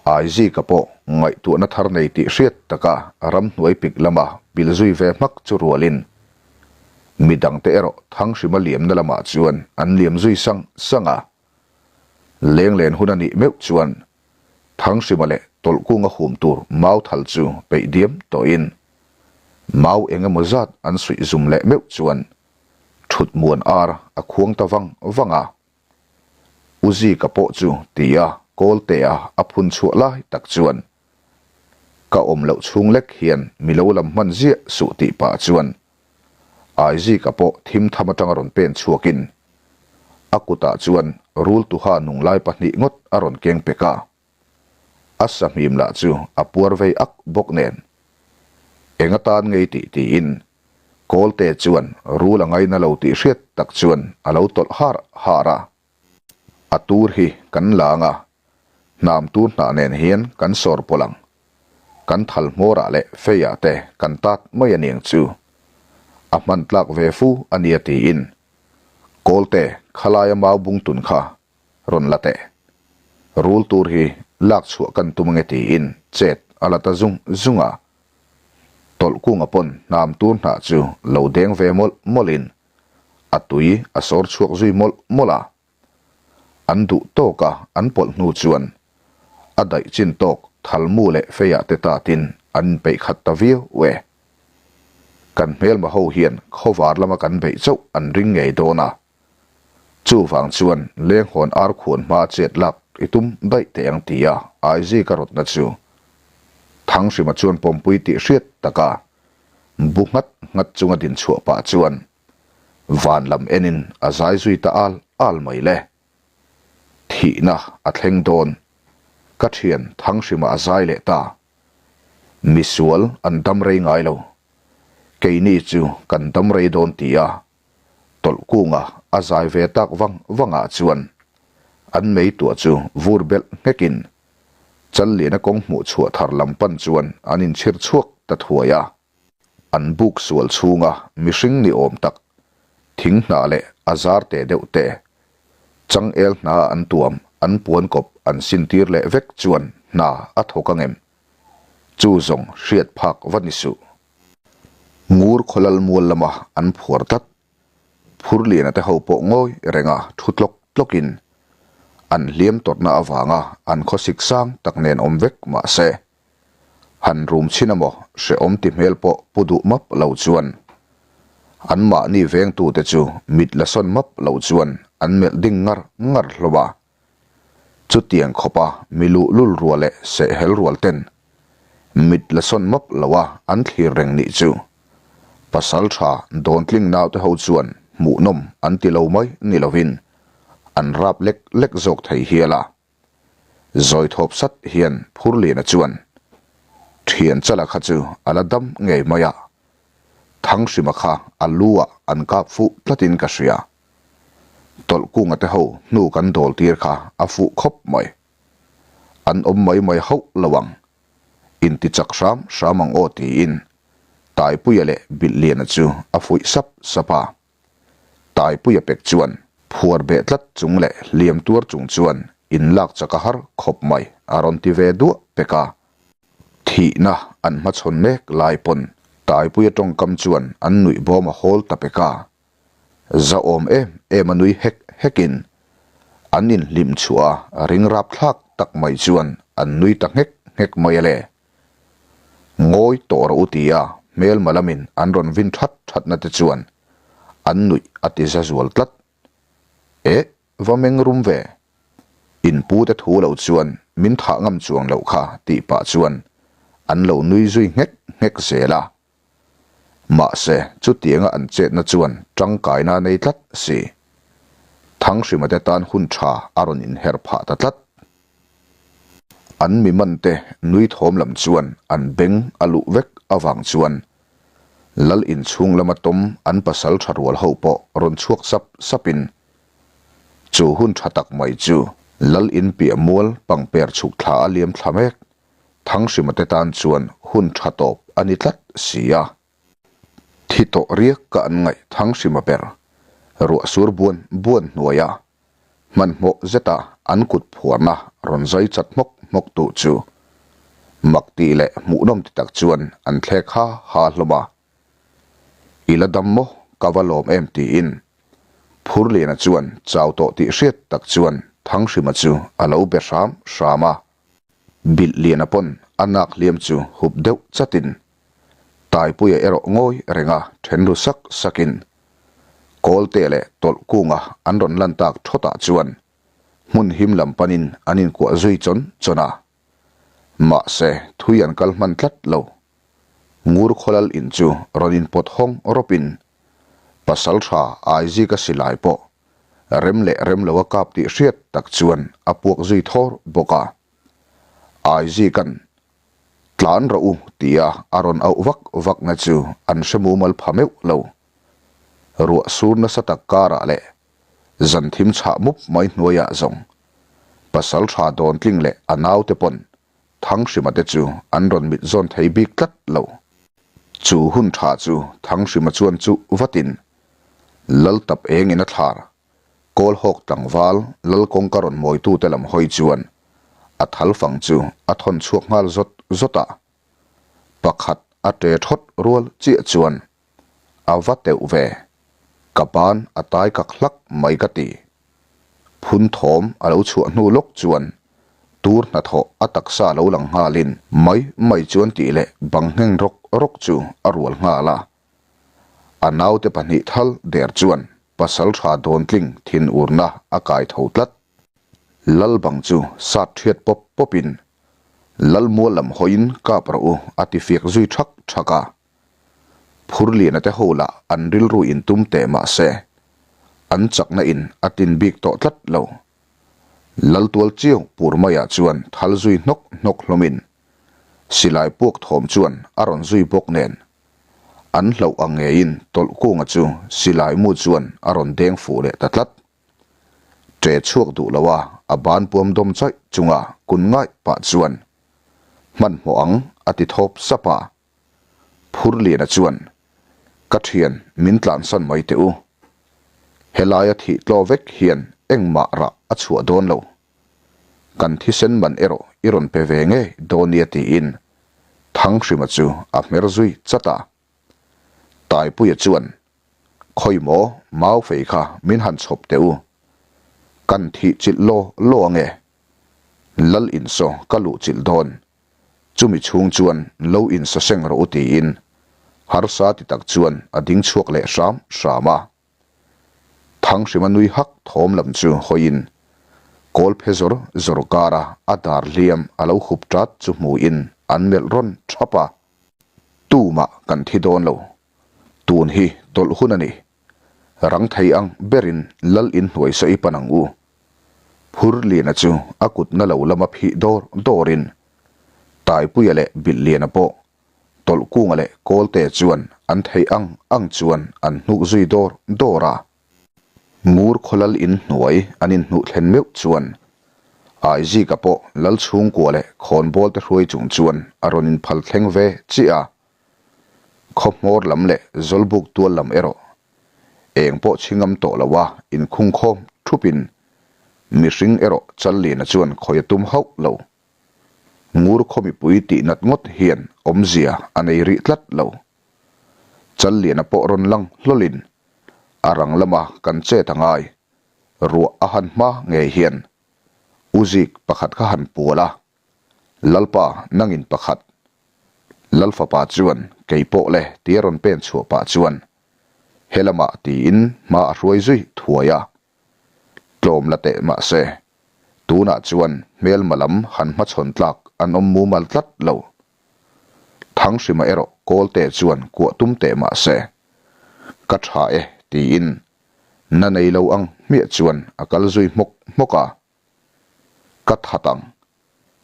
Aizika pawh ngaihtuahna thar nei tih hriat taka ramhnuai pik lama pil zui ve hmak chu rualin midangte erawh Thanghrima liamna lamah chuan an liam zui sang sang a. Lenglen hun a nih meuh chuan Thanghrima leh Tawlhkunga hum tur Mauthal chu peih diam tawhin mau eng emaw zat an suih zum leh meuh chuan thutmuan ar a khuang ta vang vang a. U Zika pawh chu tia Kawltea a phun chhuah lai tak chuan ka awm loh chhung lek hian mi lo lam hman ziah suh tih pah chuan Aizika pawh thim tham atanga rawn pen chhuakin a kutah chuan rul tuha nung lai pahnih ngawt a rawn keng pek a. A sahmim lah chu a puar vei ak bawk nen eng atan ngei tih tiin Kawlte chuan rul a ngaina lo tih hriat tak chuan a lo tawlh har har a. A tur hi kan la ang a, hnam tur hnah nen hian kan sawr pawlh ang. Kan thal hmawrah leh feiah te kan tat mai a niang chu. A hman tlak ve fu a nia tiin Kawlte khalaia mau bung tun kha rawn la teh. Rul tur hi lak chhuah kan tum ange tiin chet a la ta zung zung a. Tawlhkunga pawn hnam tur hnah chu lo deng ve mawlh mawlhin a tui a sawr chhuak zui mawlh mawlh a. An duh tawka an pawlh hnu chuan a daih chin tawk thalmu leh feiah te tatin an inpeih khat ta viau e. Kan hmelma ho hian khawvar lama kan beih chauh an ring ngei dawn a. Chuvang chuan lenghawn ar khuan hma chet lak i tum daih teh ang tia Aizika rawtna chu Thanghrima chuan pawmpui tih hriat taka bu nghat nghat chunga din chhuah pah chuan van lam enin a zai zui ta al al mai le. Thihna a thleng dawn. Ka thian Thanghrima a zai leh ta. Misual an dam rei ngai lo. Keini chu kan dam rei dawn tia Tawlhkunga a zai ve tak vang vangah chuan an mei tuah chu vur belh nghekin Challiana kawng hmuh chhuah thar lam pan chuan an inchhir chhuak ta thuai a. An buk sual chhunga mihring ni awm tak thing hnah leh a zar teh deuh te changel hna an tuam an puan kawp an sintir leh vek chuan hna a thawk angem chu zawng hriat phak va ni suh. Ngur khawlal mual lama an phuar tlat. Phurliana te ho pawh ngawi renga thu tlawk tlawkin an hliam tawrhna avanga an khawsik sang tak nen awm vek mah se, han rum chhin emaw hrehawm ti hmel pawh pu duh map lo chuan anmahni vengtute chu mit la sawn map lo chuan an melh ding ngar ngar hlawm a. Chutiang khawpa mi luhlul rual leh sehhel rual ten mit la sawn map lo a an thlir reng nih chu pasal tha dawntling naute ho chuan hmuhnawm an ti lo mai ni lovin an rap lek lek zawk thei hial a. Zawi thawp sat hian Phurliana chuan thian chala kha chu a la dam ngei mai a, Thanghrima kha a lu ah an kap fuh tlatin ka hria. Tawlhkunga te ho hnu kan dawl tir kha a fuh khawp mai. An awm mai mai hauh lo ang. Inti chak hram hram ang aw tiin Taipuia leh Bilhliana chu a fuih sap sap a. Taipuia pek chuan phuar beh tlat chung leh hliam tuar chung chuan in lak chak a har khawp mai a rawn ti ve duah pek a. Thihna an hmachhawn mek lai pawn Taipuia tawngkam chuan an nuih bawm a hawl ta pek a. Zahawm em em a nui hek hekin an inhlim chhuah a ring rap thlak tak mai chuan an nui ta nghek nghek mai a le. Ngawi tawh rawh u tia hmelma lamin an rawn vin that thatna te chuan an nuih a ti za zual tlat. Eh, va meng rum ve. In pu te thu lo chuan min thah ngam chuang loh kha tih pah chuan an lo nui zui nghek nghek zel a. Mahse, chutianga an chetna chuan tangkaina a nei tlat si. Thanghrima te tan hun tha a rawn inher phah ta tlat. An mi mante nui thawm lam chuan an beng a luh vek avang chuan Lal inchhung lama tawm an pasal tha rual ho pawh rawn chhuak sap sapin chu hun tha tak mai chu Lal in piah mual pangper chhuk thla a liam thla mek Thanghrima te tan chuan hun tha tawp a ni tlat si a. Thi tawh riak ka an ngaih Thanghrima ber ruah sur buan buan hnuaia hmanhmawh zeta an kut phuarna rawn zai chat hmawk hmawk tu chu mak tih leh hmuhnawm ti tak chuan an thlek ha ha hlawm a. I la dam maw? Ka va lawm em tiin Phurliana chuan chau tawh tih hriat tak chuan Thanghrima chu a lo be hram hram a. Bilh liana pawn a nak hliam chu hup deuh chatin Taipuia erawh ngawi renga then ru sak sakin Kawlte leh tawlh kunga an rawn lan tak thawtah chuan hmun him lam panin an inkuah zui chawn chawn a. Mahse thui an kal hman tlat lo. Ngur khawlal in chu rawn inpawt hawng rawpin Pasaltha Aizika silai pawh rem leh rem lo a kap tih hriat tak chuan a puak zui thawr bawk a. Aizika'n Tlan rawh u tia a rawn auh vak vakna chu an hre mumal pha meuh lo. Ruah sur nasa tak karah leh zan thim chhah mup mai hnuaiah zawng pasal tha dawntling leh a naute pawn Thanghrima te chu an rawn mit zawn thei bik tlat lo. Chu hun tha chu Thanghrima chuan chuh vatin Lal tap engin a thlar Kawlhawk tlangval Lal kawngka rawn mawitute lam hawi chuan a thal fang chu a thawn chhuak nghal zawt zawt a. Pakhat a ṭe thawt rual chiah chuan a va teuh ve, ka ban a tai kak hlak mai ka ti. Phun thawm a lo chhuah hnu lawk chuan tur hnathawh a taksa lo lang nghalin mai mai chuan tih leh bang ngheng rawk rawk chu a rual nghal a. A naute pahnih thal der chuan pasal tha dawntling thinurna a kai tho tlat. Lal bang chu sat thiat pawp pawpin Lal mual lam hawiin kap rawh u a ti fiak zui thak thak a. Phurliana te ho lah an rilru in tum teh mah se an chakna in a tin bik tawh tlat lo. Lal tual chiau pur maiah chuan thal zui hnawk hnawk hlawmin silai puak thawm chuan a rawn zui bawk nen An hlauh ang ngeiin tawlh kunga chu silai mu chuan a rawn deng fuh leh ta tlat. Ṭe chhuak duh lo a, a ban puam dawm chaih chunga kun ngaih pah chuan hmanhmawh ang a ti thawp sap a. Phurliana chuan, Ka ṭhian min tlansan mai teh u. Helaia thih tlaw vek hian engmah rah a chhuah dawn lo. Kan thisen man erawh i rawn pe ve ngei dawn nia tiin Thanghrima chu a hmer zui chat a. Taipuia chuan, Khawi maw mau fei kha min han chhawp teh u. Kan thih chilh law law ange. Lal insaw ka luh chilh dawn. Chumi chhung chuan lo insaseng rawh u tiin harsa ti tak chuan a ding chhuak leh hram hram a. Thanghrima nui hak thawm lam chu hawiin Kawlphe zawr zawr kara a dar hliam a lo hup tat chu hmuin an melh rawn thap a. Tumah kan thi dawn lo. Tun hi tawlh hun a ni. Rang thei ang berin lal in hnuai sawi pan ang u. Phurliana chu a kut na lo lama phih dawr dawrin Taipuia leh Bilhliana pawh Tawlhkunga leh Kawlte chuan an theih ang ang chuan an hnuk zui dawr dawr a. Ngur khaw lal in hnuai an inhnuh thlen meuh chuan Aizika pawh lal chhungkua leh khawnbawl te hruai chung chuan a rawn inphal thleng ve chiah a. Khaw hmawr lam leh Zawlbuk tual lam erawh eng pawh chhingam tawh lo a inkhung khawm thupin mihring erawh Challiana chuan khawi a tum hauh lo. Ngur khaw mipui tih nat ngawt hian awmzia a nei rih tlat lo. Challiana pawh rawn lang hlawlin a rang lama kan chet a ngai. Ruah a han hma ngei hian U Zik pakhat kha han pual a, Lalpa nangin pakhat. Lalfapa chuan kei pawh le tia rawn pen chhuah pah chuan helamah tiin hma a hruai zui thuai a. Tlawm la teh mahse, tunah chuan hmelma lam han hmachhawn tlak an awm mumal tlat lo. Thanghrima erawh Kawlte chuan kuah tum teh mahse, Ka tha e tiin na nei lo ang hmiah chuan a kal zui hmawk hmawk a. Ka that ang.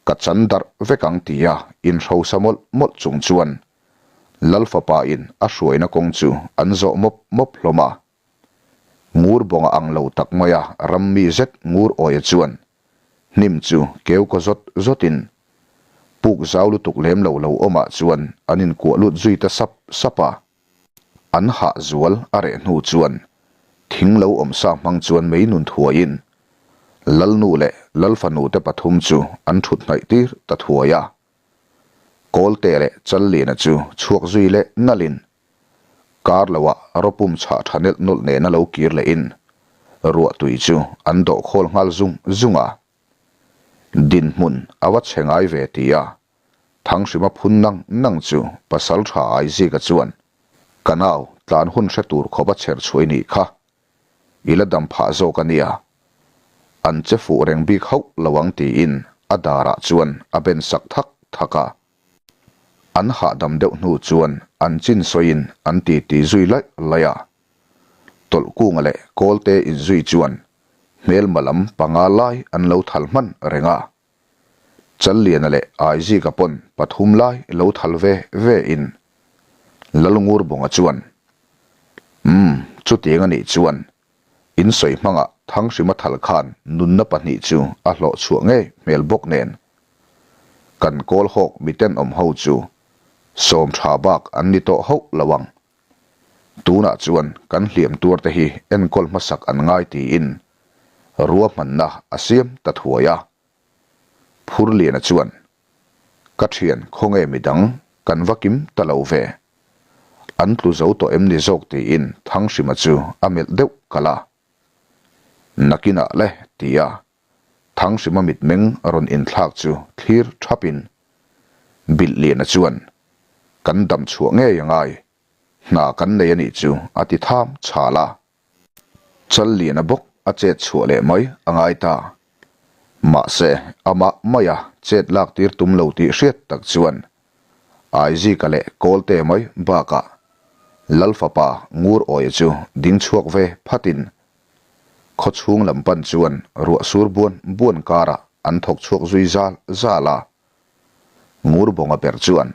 Ka chan darh vek ang tia inhrosa mawlh mawlh chung chuan Lal fapa in a hruaina kawng chu an zawh mawp mawp hlawm a. Ngur bawnga ang lo tak maia ram mi zet ngur awia chuan hnim chu keu kaw zawt zawtin puk zau lutuk lem lo lo awmah chuan an inkuah lut zui ta sap sap a. An hah zual a reh hnu chuan thing lo awm sa hmang chuan mei nun thuaiin Lalnu leh Lalfanu te pathum chu an thut hnaih tir ta thuai a. Kawlte leh Challiana chu chhuak zui leh nalhin kar loah rawpum chhah tha nelh nawlh nena lo kir lehin ruahtui chu an dawh khawl nghal zung zung a. Dinhmun a va chhe ngai ve ti a, Thanghrima phun nang nang chu pasal tha Aizika chuan, Ka nau, tlan hun hre tur khawp a chher chhuai nih kha. I la dam phah zawk a nia. An che fuh reng bik hauh lo ang tiin a darah chuan a ben sak thak thak a. An hahdam deuh hnu chuan an chin sawiin an titi zui laih laih a. Tawlhkunga leh Kawlte inzui chuan hmelma lam panga lai an lo thal hman reng a. Challiana leh Aizika pawn pathum lai lo thal ve ve in Lalngurbunga chuan, Umm, chutiang a nih chuan in sawi hmangah Thanghrima thal khan nunna pahnih chu a hlawh chhuah ngei hmel bawk nen kan kawl hawk mitenawm ho chu sawm tha bak an ni tawh hauh lo ang. Tunah chuan kan hliam tuar te hi enkawl hmasak an ngai tiin ruahmanna a siam ta thuai a. Phurliana chuan, Ka thian khawnge midang kan va kim ta lo ve. An tlu zo tawh em ni zawk tiin Thanghrima chu a melh deuh kalh a. Nakinah le tia Thanghrima mitmeng rawn inthlak chu thlir thapin Bilhliana chuan, Kan dam chhuah ngei a ngai, hna kan nei a nih chu a ti tham chhal a. Challiana bawk a chet chhuah leh mai a ngai ta. Mahse, amah maia chet lak tir tum lo tih hriat tak chuan Aizika leh Kawlte mai bakah Lalfapa Ngur Awia chu ding chhuak ve phatin Khawchhung lam pan chuan ruah sur buan buan karah an thawk chhuak zui zal zal a. Ngurbawnga ber chuan,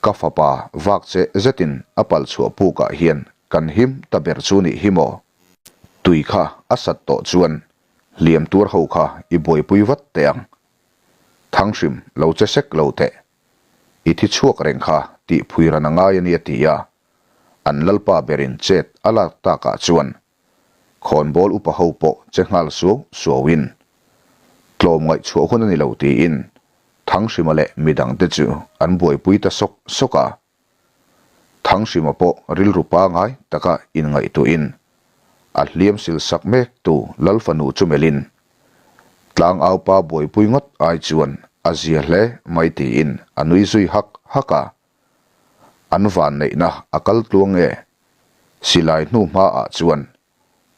Ka fapa vak che zetin a pal chhuah pukah hian kan him ta ber chu nih hi maw? Tui kha a sat tawh chuan hliam tuar ho kha i buaipui vat teh ang. Thanghrim lo che sek lo teh. I thi chhuak reng kha tih phui ran a ngai a nia ti a, An lalpa berin chet a lak takah chuan khawnbawl upa ho pawh che nghal suau suauin tlawm ngaihchhuah hun a ni lo tiin Thanghrima leh midangte chu an buaipui ta sawk sawk a. Thanghrima pawh rilru pangai taka inngaihtuahin a hliam sil sak mek tu lal fanu chu melhin tlangaupa buaipui ngawt ai chuan a zia hle mai tiin a nui zui hak hak a. An vanneihna a kal tluang nge? Silai hnu hmaah chuan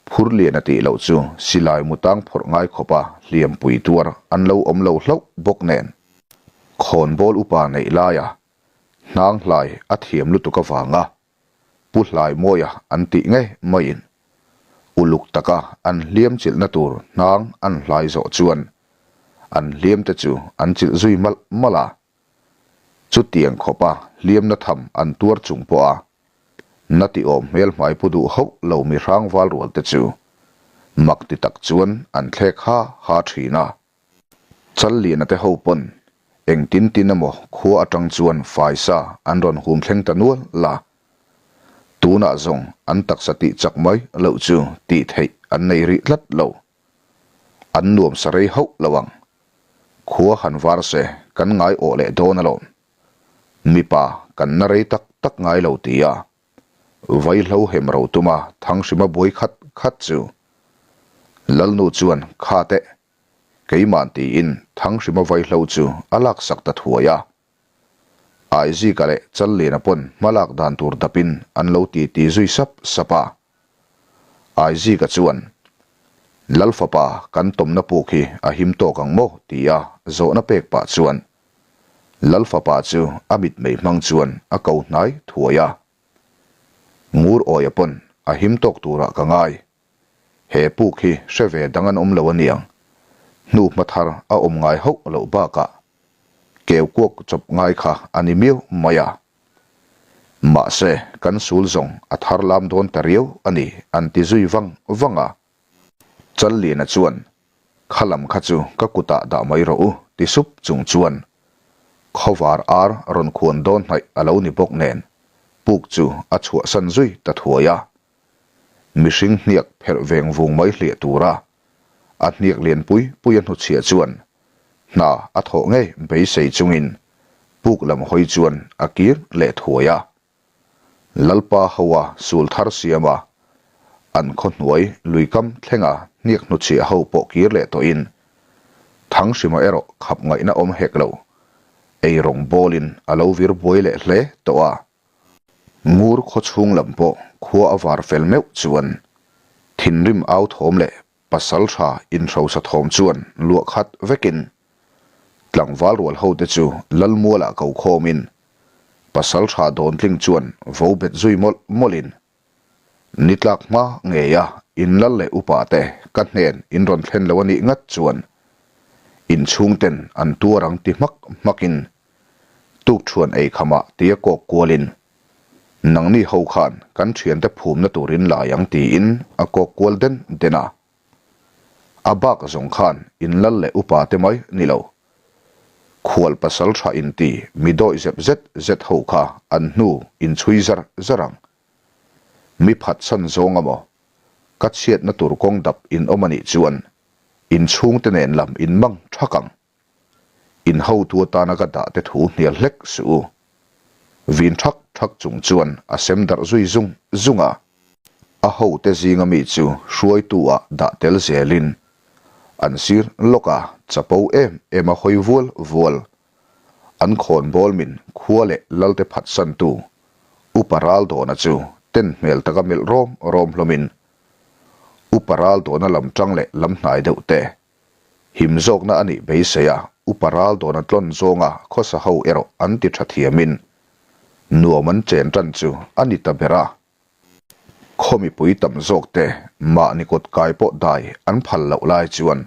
Phurliana tih loh chu silai mutang phawrh ngai khawpa hliampui tuar an lo awm lo hlauh bawk nen. Khawnbawl upa neih laia hnang hlai a thiam lutuk avanga Pu Hlaimawia an tih ngei maiin uluk taka an hliam chilhna tur hnang an hlai zawh chuan an hliamte chu an chilh zui malh malh a. Chutiang khawpa hliamna tham an tuar chung pawha na tiawm hmel hmai pu duh hauh lo mi hrang val rual te chu mak ti tak chuan an thlek ha ha thin a. Challiana te ho pawn engtin tin emaw khua atang chuan faisa an rawn hum thleng ta nual la. Tunah zawng an taksa tih chak mai loh chu tih theih an nei rih tlat lo. An nuam sa rei hauh lo ang. Khua han var se kan ngai awh leh dawn alawm. Mipa kan na rei tak tak ngai lo ti a, vaihlo hem ro tuma Thanghrima buai khat khat chu Lalnu chuan kha teh keiman tiin Thanghrima vaihlo chu a laksak ta thuai a. Aizika leh Challiana pawn hmalak dan tur dapin an lo titi zui sap sap a. Aizika chuan, Lal fapa kan tawmna puk hi a him tawk ang maw? tia zawhna pek pah chuan Lal fapa chu a mitmei hmang chuan a ko hnai thuai a. Ngur awia pawn a him tawk turah ka ngai. He puk hi hre ve dang an awm lo aniang. Hnuhma thar a awm ngai hauh loh bakah keu kuak chawp ngai kha a ni miau mai a. Mahse, kan sul zawng a thar lam dawn ta riau a ni an ti zui vang vang a. Challiana chuan, Kha lam kha chu ka kutah dah mai rawh u ti sup chung chuan khawvar ar rawn khuan dawn hnaih a lo ni bawk nen puk chu a chhuahsan zui ta thuai a. Mihring hniak pherh veng vung mai hliah tura a hniak lian pui pui a hnuchhiah chuan hna a thawh ngei beisei chungin puk lam hawi chuan a kir leh thuai a. Lalpa hoa sul thar siam a, an khaw hnuai lui kam thlenga hniak hnuchhiah ho pawh kir leh tawhin Thanghrima erawh khap ngaihna awm hek lo, ei rawng bawlin a lo vir buai leh hle tawh a. Ngur khaw chhung lam pawh khua a var fel meuh chuan thinrim au thawm leh pasal tha inhrosa thawm chuan luah khat vekin tlangval rual hote chu Lalmualah ko khawmin pasal tha dawntling chuan vo bet zui mawlh mawlhin Ni tlak hma ngeia in lal leh upa te ka hnen in rawn thlen lo a nih ngat chuan in chhungten an tuar ang ti hmak hmakin Tukṭhuan ei khamah tia kawk kualin, Nangni ho khan kan ṭhiante phumna turin lai ang tiin a kawk kual den den a. A bak zawng khan in lal leh upa te mai ni lo. Khual pasal ṭha inti mi dawih zep zet zet ho kha an hnu in chhui zar zar ang. Mi phatsan zawng a maw? Ka chhiatna tur kawng dap in awm a nih chuan in chhungte nen lam in mang ṭhak ang. In hotu atana ka dah te thu hnial hlek suh u. Vin thak thak chung chuan a sem darh zui zung zung a. A hote zinga mi chu hruaitu ah dah tel zelin an sir lawk a, chapo em em a hawi vual vual. An khawnbawl min khua leh lalte phatsantu Upa Raldawna chu ten hmel taka melh rawm rawm hlawmin Upa Raldawna lam tang leh lam hnai deuh te Him zawkna a nih beisei a, upa ral dawn a tlawn zawnga khawsa ho erawh an ti tha thiamin nuam an chen tan chu a ni ta ber a. Khaw mipui tam zawk te mahni kawt kai pawh dai an phal loh lai chuan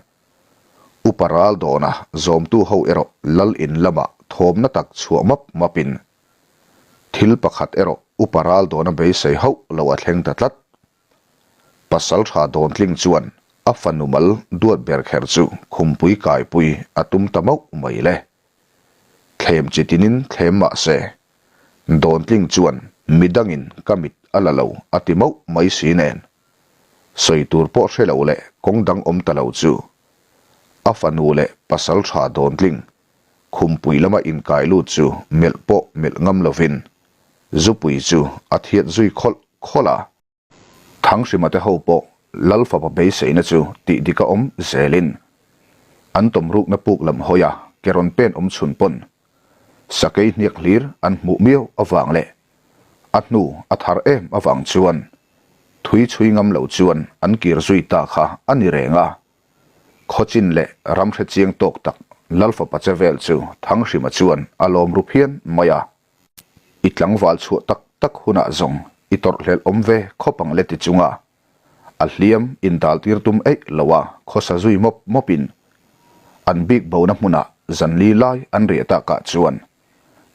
upa ral dawna zawmtu ho erawh lal in lamah thawmna tak chhuah map mapin thil pakhat erawh upa ral dawna beisei hauh lo a thleng ta tlat. Pasal tha dawntling chuan a fanu mal duat ber kher chu khumpui kaipui a tum ta mauh mai le. Thlem chi tinin thlem mah se, dawntling chuan midangin ka mit a la lo a ti mauh mai si nen. Sawi tur pawh hre lo leh kawng dang awm ta lo chu a fanu leh pasal tha dawntling khumpui lama inkai lut chu melh pawh melh ngam lovin zupui chu a thiat zui khawlh khawlh a. Thanghrima te ho pawh Lal fapa beiseina chu tih dik a awm zelin an tawm rukna puk lam hawi a ke rawn pen awm chhun pawn sakei hniak hlir an hmuh miau avang leh a hnu a thar em avang chuan thui chhui ngam lo chuan an kir zui ta kha a ni reng a. Khawchin leh ram hre chiang tawk tak Lal fapa che vel chu Thanghrima chuan a lawm ru phian mai a. I tlangval chhuah tak tak hunah zawng i tawrhhlelh awm ve khawp ang le ti chunga a hliam indal tir tum eih lo a khawsa zui mawp mawpin an bik bona hmunah zanli lai an riah takah chuan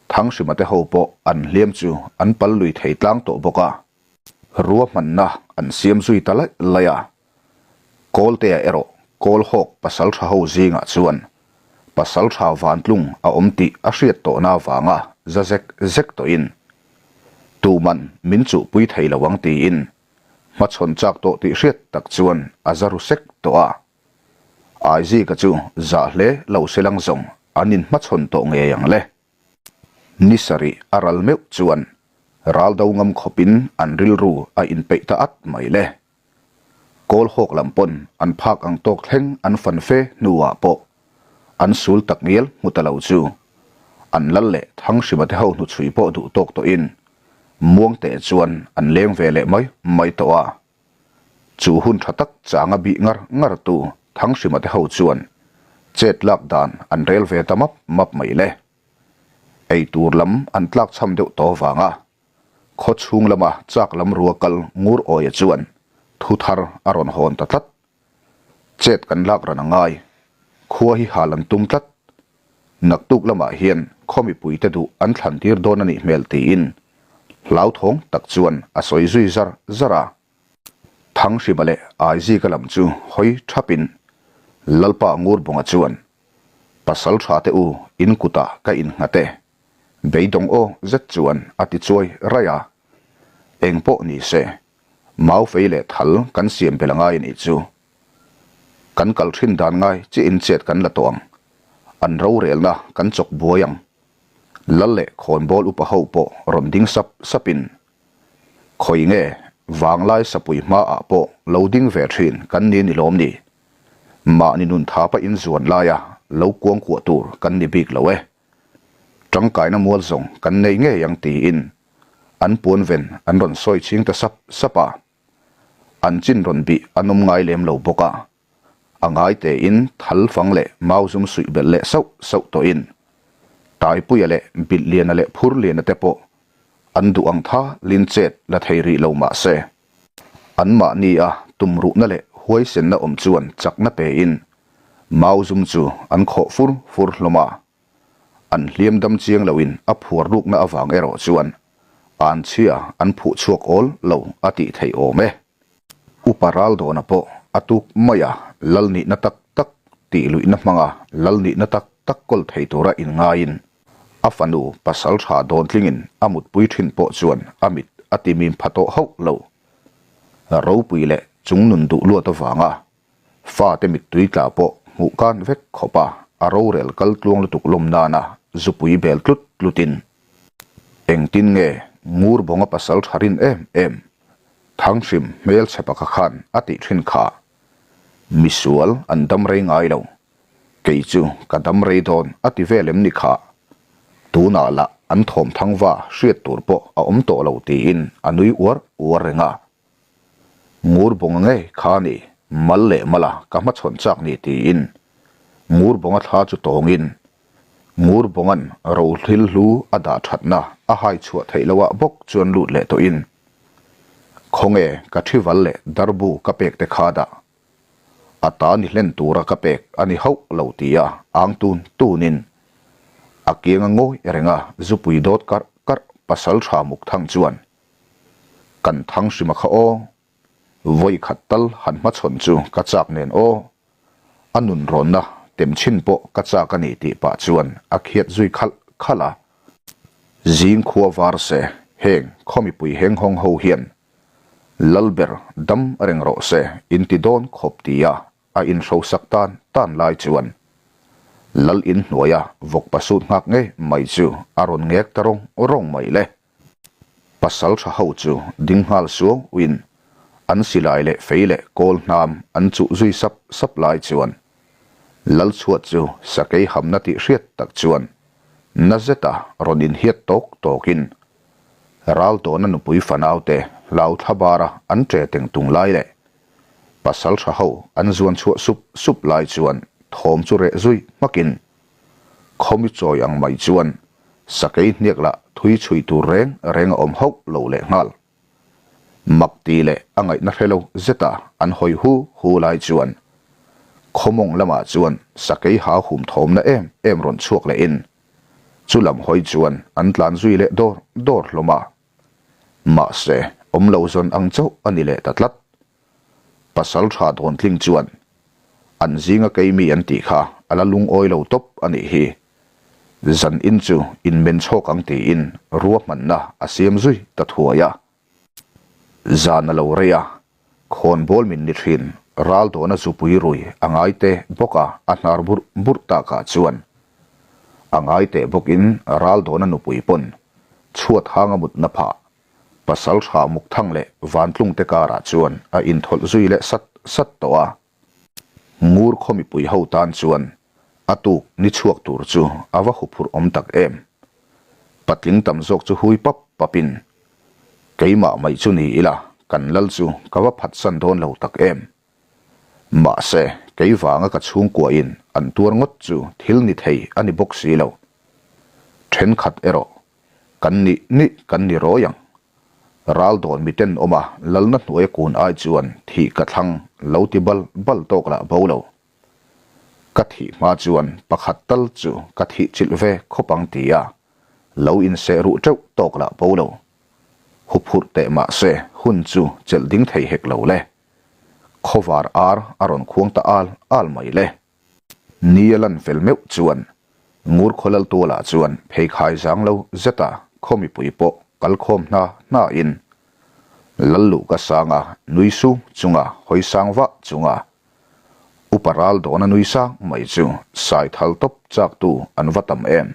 Thanghrima te ho pawh an hliam chu an pal lui thei tlang tawh bawk a, ruahmanna an siam zui ta laih laih a. Kawltea erawh Kawlhawk pasaltha ho zingah chuan pasaltha Vantlung a awm tih a hriat tawhna avanga za zek zek tawhin tuman min chuhpui thei lo ang tiin hmachhawn chak tawh tih hriat tak chuan a za ru sek tawh a. Aizika chu zah hle lo se lang zawng an inhmachhawn tawh ngei ang le. Ni sarih a ral meuh chuan ral do ngam khawpin an rilru a inpeih ta at mai le. Kawl hawk lam pawn an phak ang tawk thleng an fan fe hnuah pawh an sul tak ngial hmu ta lo chu an lal leh Thanghrima te ho hnuchhui pawh duh tawk tawhin Muangte chuan an leng ve leh mai mai tawh a. Chu hun tha tak changa bih ngar ngar tu Thanghrima te ho chuan chet lak dan an rel ve ta map map mai le. Ei tur lam an tlak chham deuh tawh vanga Khaw chhung lama chak lam rua kal ngur awia chuan thu thar a rawn hawn ta tlat. Chet kan lak ran a ngai. Khua hi hal an tum tlat. Naktuk lamah hian khaw mipuite duh an thlan tir dawn a nih hmel tiin hlauthawng tak chuan a sawi zui zar zar a. Thanghrima leh Aizika lam chu hawi thapin Lalpa Ngurbawnga chuan, Pasal tha te u, in kutah ka innghat e. Beidawng aw zet chuan a ti chuai raih a. Eng pawh ni se, Maufei leh thal kan siam bel a ngai a nih chu. Kan kal thin dan ngai chiahin chet kan la tawh ang. An rorelna kan chawk buai ang. Lal leh khawnbawl upa ho pawh rawn ding sap sapin, Khawi nge vanglai sapui hmaah pawh lo ding ve thin kan ni ni lawm ni? Mahni nun thapa inzuan laia lo kuangkuah tur kan ni bik lo e. Tangkaina mual zawng kan nei ngei ang tiin an puanven an rawn sawi chhing ta sap sap a. An chin rawn bih an awm ngai lem lo bawk a, a ngai tein thal fang leh mau zum suih belh leh sauh sauh tawhin Taipuia leh Bilhliana leh Phurliana te pawh an duh ang tha lin chet la thei rih lo mah se, anmahni a tumruhna leh huaisenna awm chuan chakna pein mau zum chu an khawh fur fur hlawm a. An hliam dam chiang loin a phuar rukna avang erawh chuan an chhia an phuh chhuak awl lo a tih theih awm e. Upa Raldawna pawh a tuk mai a, lal nihna tak tak tih luihna hmanga lal nihna tak tak kawl thei tura inngaiin a fanu pasal tha dawntlingin a mutpui thin pawh chuan a mit a ti mim pha tawh hauh lo. Ropui leh chungnun duh luat avanga Fate mittui tla pawh hmuh kan vek khawp a, a rorel kal tluang lutuk lawm nana zupui bel tlut tlutin. Engtin nge Ngurbawnga pasal tha rin em em, Thanghrim hmelchhe pakha khan a tih thin kha. Misual an dam rei ngai lo, kei chu ka dam rei dawn a ti vel em ni kha. Tunah lah an thawm thangva hriat tur pawh a awm tawh lo tiin a nui uar uar reng a. Ngurbawnga ngei kha a ni, mal leh mala ka hmachhawn chak ni tiin Ngurbawnga thla chu tawngin Ngurbawnga'n rohlil hlu a dah thatna a hai chhuah theih loah bawk chuan lut leh tawhin Khawnge ka thival leh darbu ka pek te kha dah a ta ni hlen tura ka pek a ni hauh lo tia ang tun tunin a kianga ngawi renga zupui dawt karh karh pasal tha muk thang chuan Kan thang hrima kha aw. Vawi khat tal han hmachhawn chu ka chak nen aw. A nun rawnna tem chhin pawh ka chak a ni tih pah chuan a khiat zui khalh khalh a. Zing khua var se heng khaw mipui heng hawng ho hian Lalber dam reng rawh se in ti dawn khawp tia a inhrosak tan tan lai chuan Lal in hnuaia vawk pasut nghak ngei mai chu a rawn ngek ta rawng rawng mai le. Pasal tha ho chu ding nghal suau in an silai leh fei leh kawl hnam an chuh zui sap sap lai chuan Lalchhuat chu sakei hamna tih hriat tak chuan na zeta rawn inhiat tawk tawkin Raltawna nupui fanaute hlau thla bara an ṭe teng tung lai leh pasal tha ho an zuan chhuah sup sup lai chuan thawm chu reh zui hmakin Khawmi chawi ang mai chuan sakei hniak lah thui chhui tur reng reng a awm hauh lo leh nghal. Mak ti leh a ngaihna hre lo zeta an hawi hu hu lai chuan khawmawng lamah chuan sakei ha hum thawmna em em rawn chhuak lehin chu lam hawi chuan an tlan zui leh dawr dawr hlawm a. Mahse, awm lo zawn ang chauh a ni leh ta tlat. Pasal tha dawn tling chuan an zinga keimi an tih kha a la lungawi lo tawp a nih hi. Zan in chu in men chhawk ang tiin ruahmanna a siam zui ta thuai a. Zan a lo rei a, khawnbawl min ni thin ral dawna zupui rui a ngai te bawk a a hnar burh burh takah chuan a ngai teh bawkin ral dawna nupui pawn chhuat hanga mutna phah Pasal tha Mukthang leh Vantlungte karah chuan a inthawlh zui leh sat sat tawh a. Ngur khaw mipui ho tan chuan a tuk ni chhuak tur chu a va huphurh awm tak em. Patling tam zawk chu hui pap papin, Keimah mai chu ni ila kan lal chu ka va phatsan dawn lo tak em. Mahse, kei vanga ka chhungkuain an tuar ngawt chu thil ni thei a ni bawk si lo. Thenkhat erawh Kan nih nih kan ni rawi ang. Ral dawn miten awm a, lalna hnuaia kun ai chuan thih ka thlang lo ti bal bal tawk lah bo lo. Ka thih hma chuan pakhat tal chu ka thih chilh ve khawp ang ti a, lo inseh ruh teuh tawk lah bo lo. Huphurh teh mah se hun chu chelh ding thei hek lo le. Khawvar ar a rawn khuang ta al al mai le. Ni a lan fel meuh chuan Ngur khaw Laltuala chuan pheikhai zang lo zeta khaw mipui pawh kal khawm hna hna in Lalluhka sanga nui su chunga hawi sang vah chunga Upa ral dawna nui sang mai chu sai thal tawp chak tu an va tam em.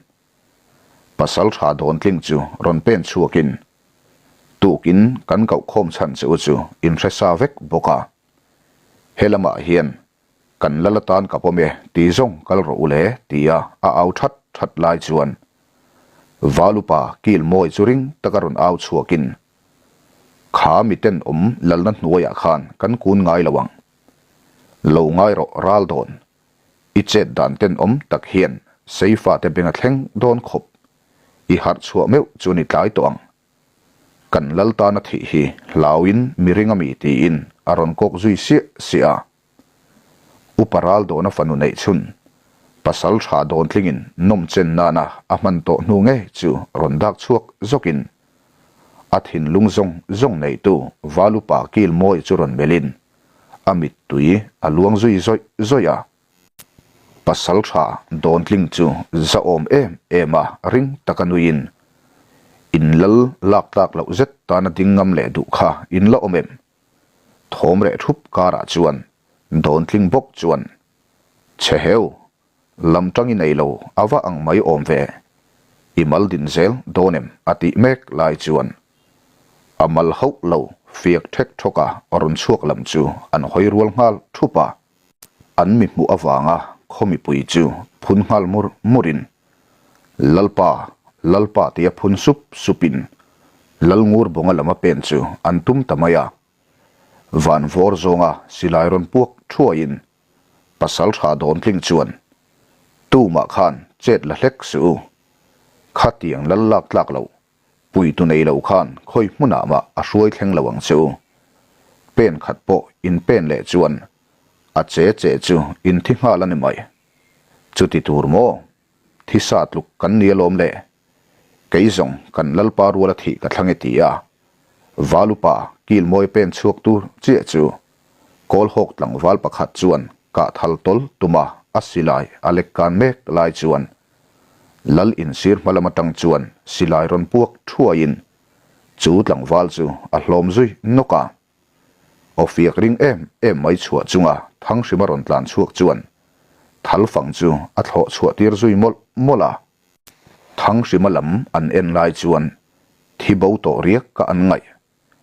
Pasal tha dawn tling chu rawn pen chhuakin tukin kan koh khawm chhan che u chu in hre sa vek bawk a. He lamah hian Kan lal atan ka pawm e ti zawng kal rawh u le tia a au that that lai chuan Valupa kil mawi chu ring taka rawn au chhuakin Kha miten awm lalna hnuaiah khan kan kun ngai lo ang. Lo ngai rawh ral dawn. I chet dan tenawm tak hian Seifate beng a thleng dawn khawp. I harh chhuah meuh chu ni tlai tawh ang. Kan lal tana thih hi hlauin miring ami tiin a rawn kawk zui siah siah a. Upa ral dawna fanu neih chhun, pasal tha dawn tlingin nawm chen nana a hman tawh hnu ngei chu rawn dak chhuak zawkin a thinlung zawng zawng neitu Val upa kil mawi chu rawn melhin a mittui a luang zui zawih zawih a. Pasal tha dawn tling chu zahawm em em a ring taka nuiin in lal lak tlak loh zet tana ding ngam leh duh kha in la awm em? Thawm reh thup karah chuan dawn tling bawk chuan Che heu, lam tang i nei lo a va ang mai awm ve, i mal din zel dawn em a tih mek lai chuan a mal hauh lo fiak thek thawk a rawn chhuak lam chu an hawi rual nghal thup a. An mi hmuh avanga khaw mipui chu phun nghal mur murin, Lalpa, Lalpa tia phun sup supin Lalngur bawnga lam a pen chu an tum ta mai a. Van vawr zawnga silai rawn puak thuaiin pasal tha dawn tling chuan, Tumah khan chet la hlek suh u. Khatiang lal lak tlak loh Puitu nei lo khan khawi hmunah mah a hruai thleng lo ang che u. Pen khat pawh in pen leh chuan a che che chu in thi nghal a ni mai. Chuti tur maw? Thi sa tluk kan ni alawm le. Kei zawng kan Lalpa ruala thih ka thlang e ti a. Valupa kilmawi pen chhuak tur chiah chu Kawlhawk tlangval pakhat chuan kah thal tawl tuma a silai a lek kan mek lai chuan Lal insir hma lam atang chuan silai rawn puak thuaiin chu tlangval chu a hlawm zui nawk a. Aw fiak ring em em mai chhuah chunga Thanghrima rawn tlan chhuak chuan thalfang chu a thlawh chhuah tir zui mawlh mawlh a. Thanghrima lam an en lai chuan thi bo tawh riak ka an ngaih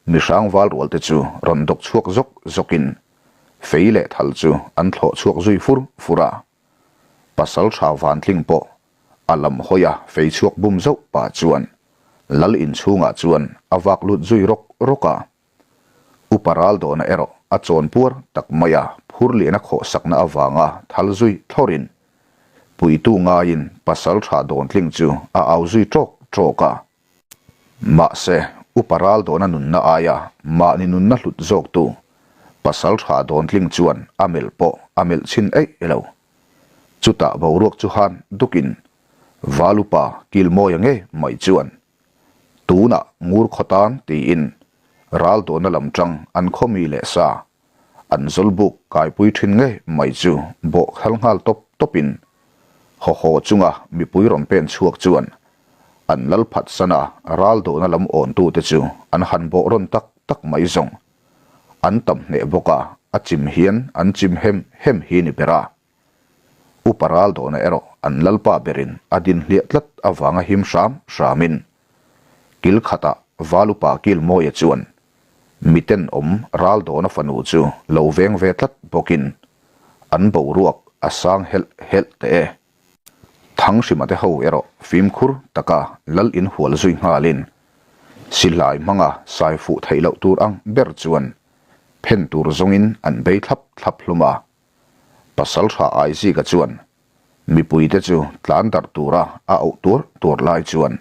Mihrang val rual te chu rawn dawk chhuak zawk zawkin fei leh thal chu an thlawh chhuak zui fur fur a. Pasal tha Vantling pawh a lam hawi a fei chhuak bum zauh pah chuan Lal inchhungah chuan a vak lut zui rawk rawk a. Upa Raldawna erawh a chawn puar tak mai a phur lian a khawh sakna avanga thal zui thlawrin puitu ngaiin Pasal tha Dawntling chu a au zui ṭawk ṭawk a. Mahse, Upa Raldawna nunna aia mahni nunna hlut zawktu pasal tha Dawntling chuan a melh pawh a melh chhin eih lo. Chutah boruak chu han dukin Val Upa Kilmawia ngei mai chuan tunah ngur khaw tan tiin Raldawna lam tang an khaw mi leh sa An zawlbuk kaipui thin ngei mai chu bawh khal nghal tawp tawpin haw haw chunga mipui rawn pen chhuak chuan an lal phat sana ral dawhna lam awntute chu an han bawh rawn tak tak mai zawng. An tam hneh bawk a, a chim hian an chim hem hem hi ni ber a. Upa ral dawhna erawh an lalpa berin a din hliah tlat avanga him hram hramin kil khatah Val Upa Kilmawia chuan miten awm ral dawna fanu chu lo veng ve tlat bawkin an boruak a sang helh helh teh e. Thanghrima te ho erawh fimkhur taka lal inhual zui nghalin silai hmanga sai fuh theih loh tur ang ber chuan phen tur zawngin an bei thlap thlap hlum a. Pasaltha Aizika chuan mipuite chu tlan darh tura a auh tuar tuar lai chuan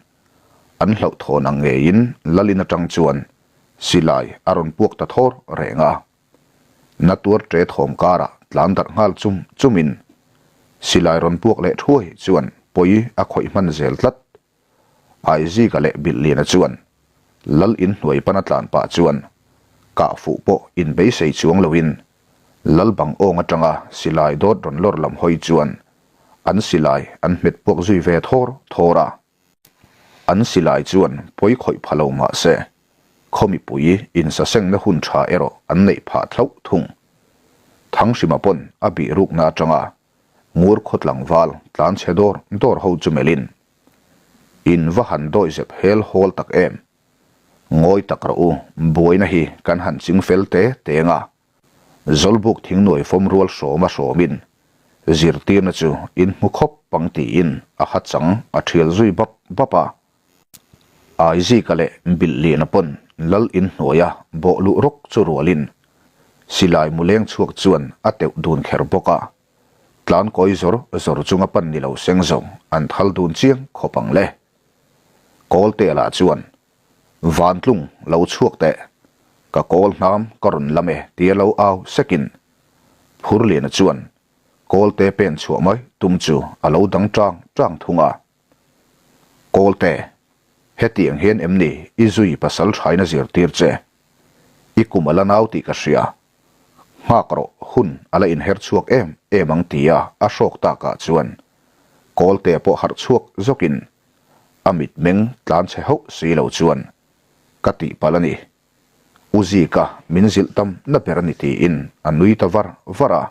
an hlauhthawn ang ngeiin Lalin atang chuan silai a rawn puak ta thawr reng a. Na tuar ṭe thawm karah tlan darh nghal chum chumin. Silai rawn puak leh thuai chuan pawi a khawih hman zel tlat. Aizika leh Bilhliana chuan Lal inhnuai pana tlan pah chuan kah fuh pawh inbeisei chuang loin Lal bang awng atanga silai dawt rawn lawr lam hawi chuan an silai an hmet puak zui ve thawr thawr a. An silai chuan pawi khawih pha lo mah se, khaw mipui insasengna hun tha erawh an neih phah thlauh thung. Thanghrima pawn a bih rukna atanga ngur khaw tlangval tlan chhe dawr dawr ho chu melhin, In va han dawihzep hel hawl tak em? Ngawi tak rawh u, buaina hi kan han ching fel te teng a. Zawlbuk thingnuai fawm rual hrawma hrawmin zirtirna chu in hmu khawp pang tiin a ha chang a thial zui bap bap a. Aizika leh Bilhliana pawn lal inhnuaia bawh luh rawk chu rualin silai mu leng chhuak chuan a teuh dun kher bawk a. Tlan kawi zawr zawr chunga pan ni lo seng zawng an thal dun chiang khawp ang le. Kawlte lah chuan Vantlung lo chhuak teh, ka kawl hnam ka rawn lam e tia lo au sekin Phurliana chuan Kawlte pen chhuah mai tum chu a lo dang tang tang thung a. Kawlte, hetiang hian em ni i zui pasal thaina zirtir che? I kum a la nau tih ka hria. Nghak rawh hun a la inher chhuak em em ang tia a hrawk takah chuan Kawlte pawh harh chhuak zawkin A mitmeng tlan chhe hauh si lo chuan ka tihpalh a ni. U Zika min zilh tam na ber a ni tiin a nui ta var var a.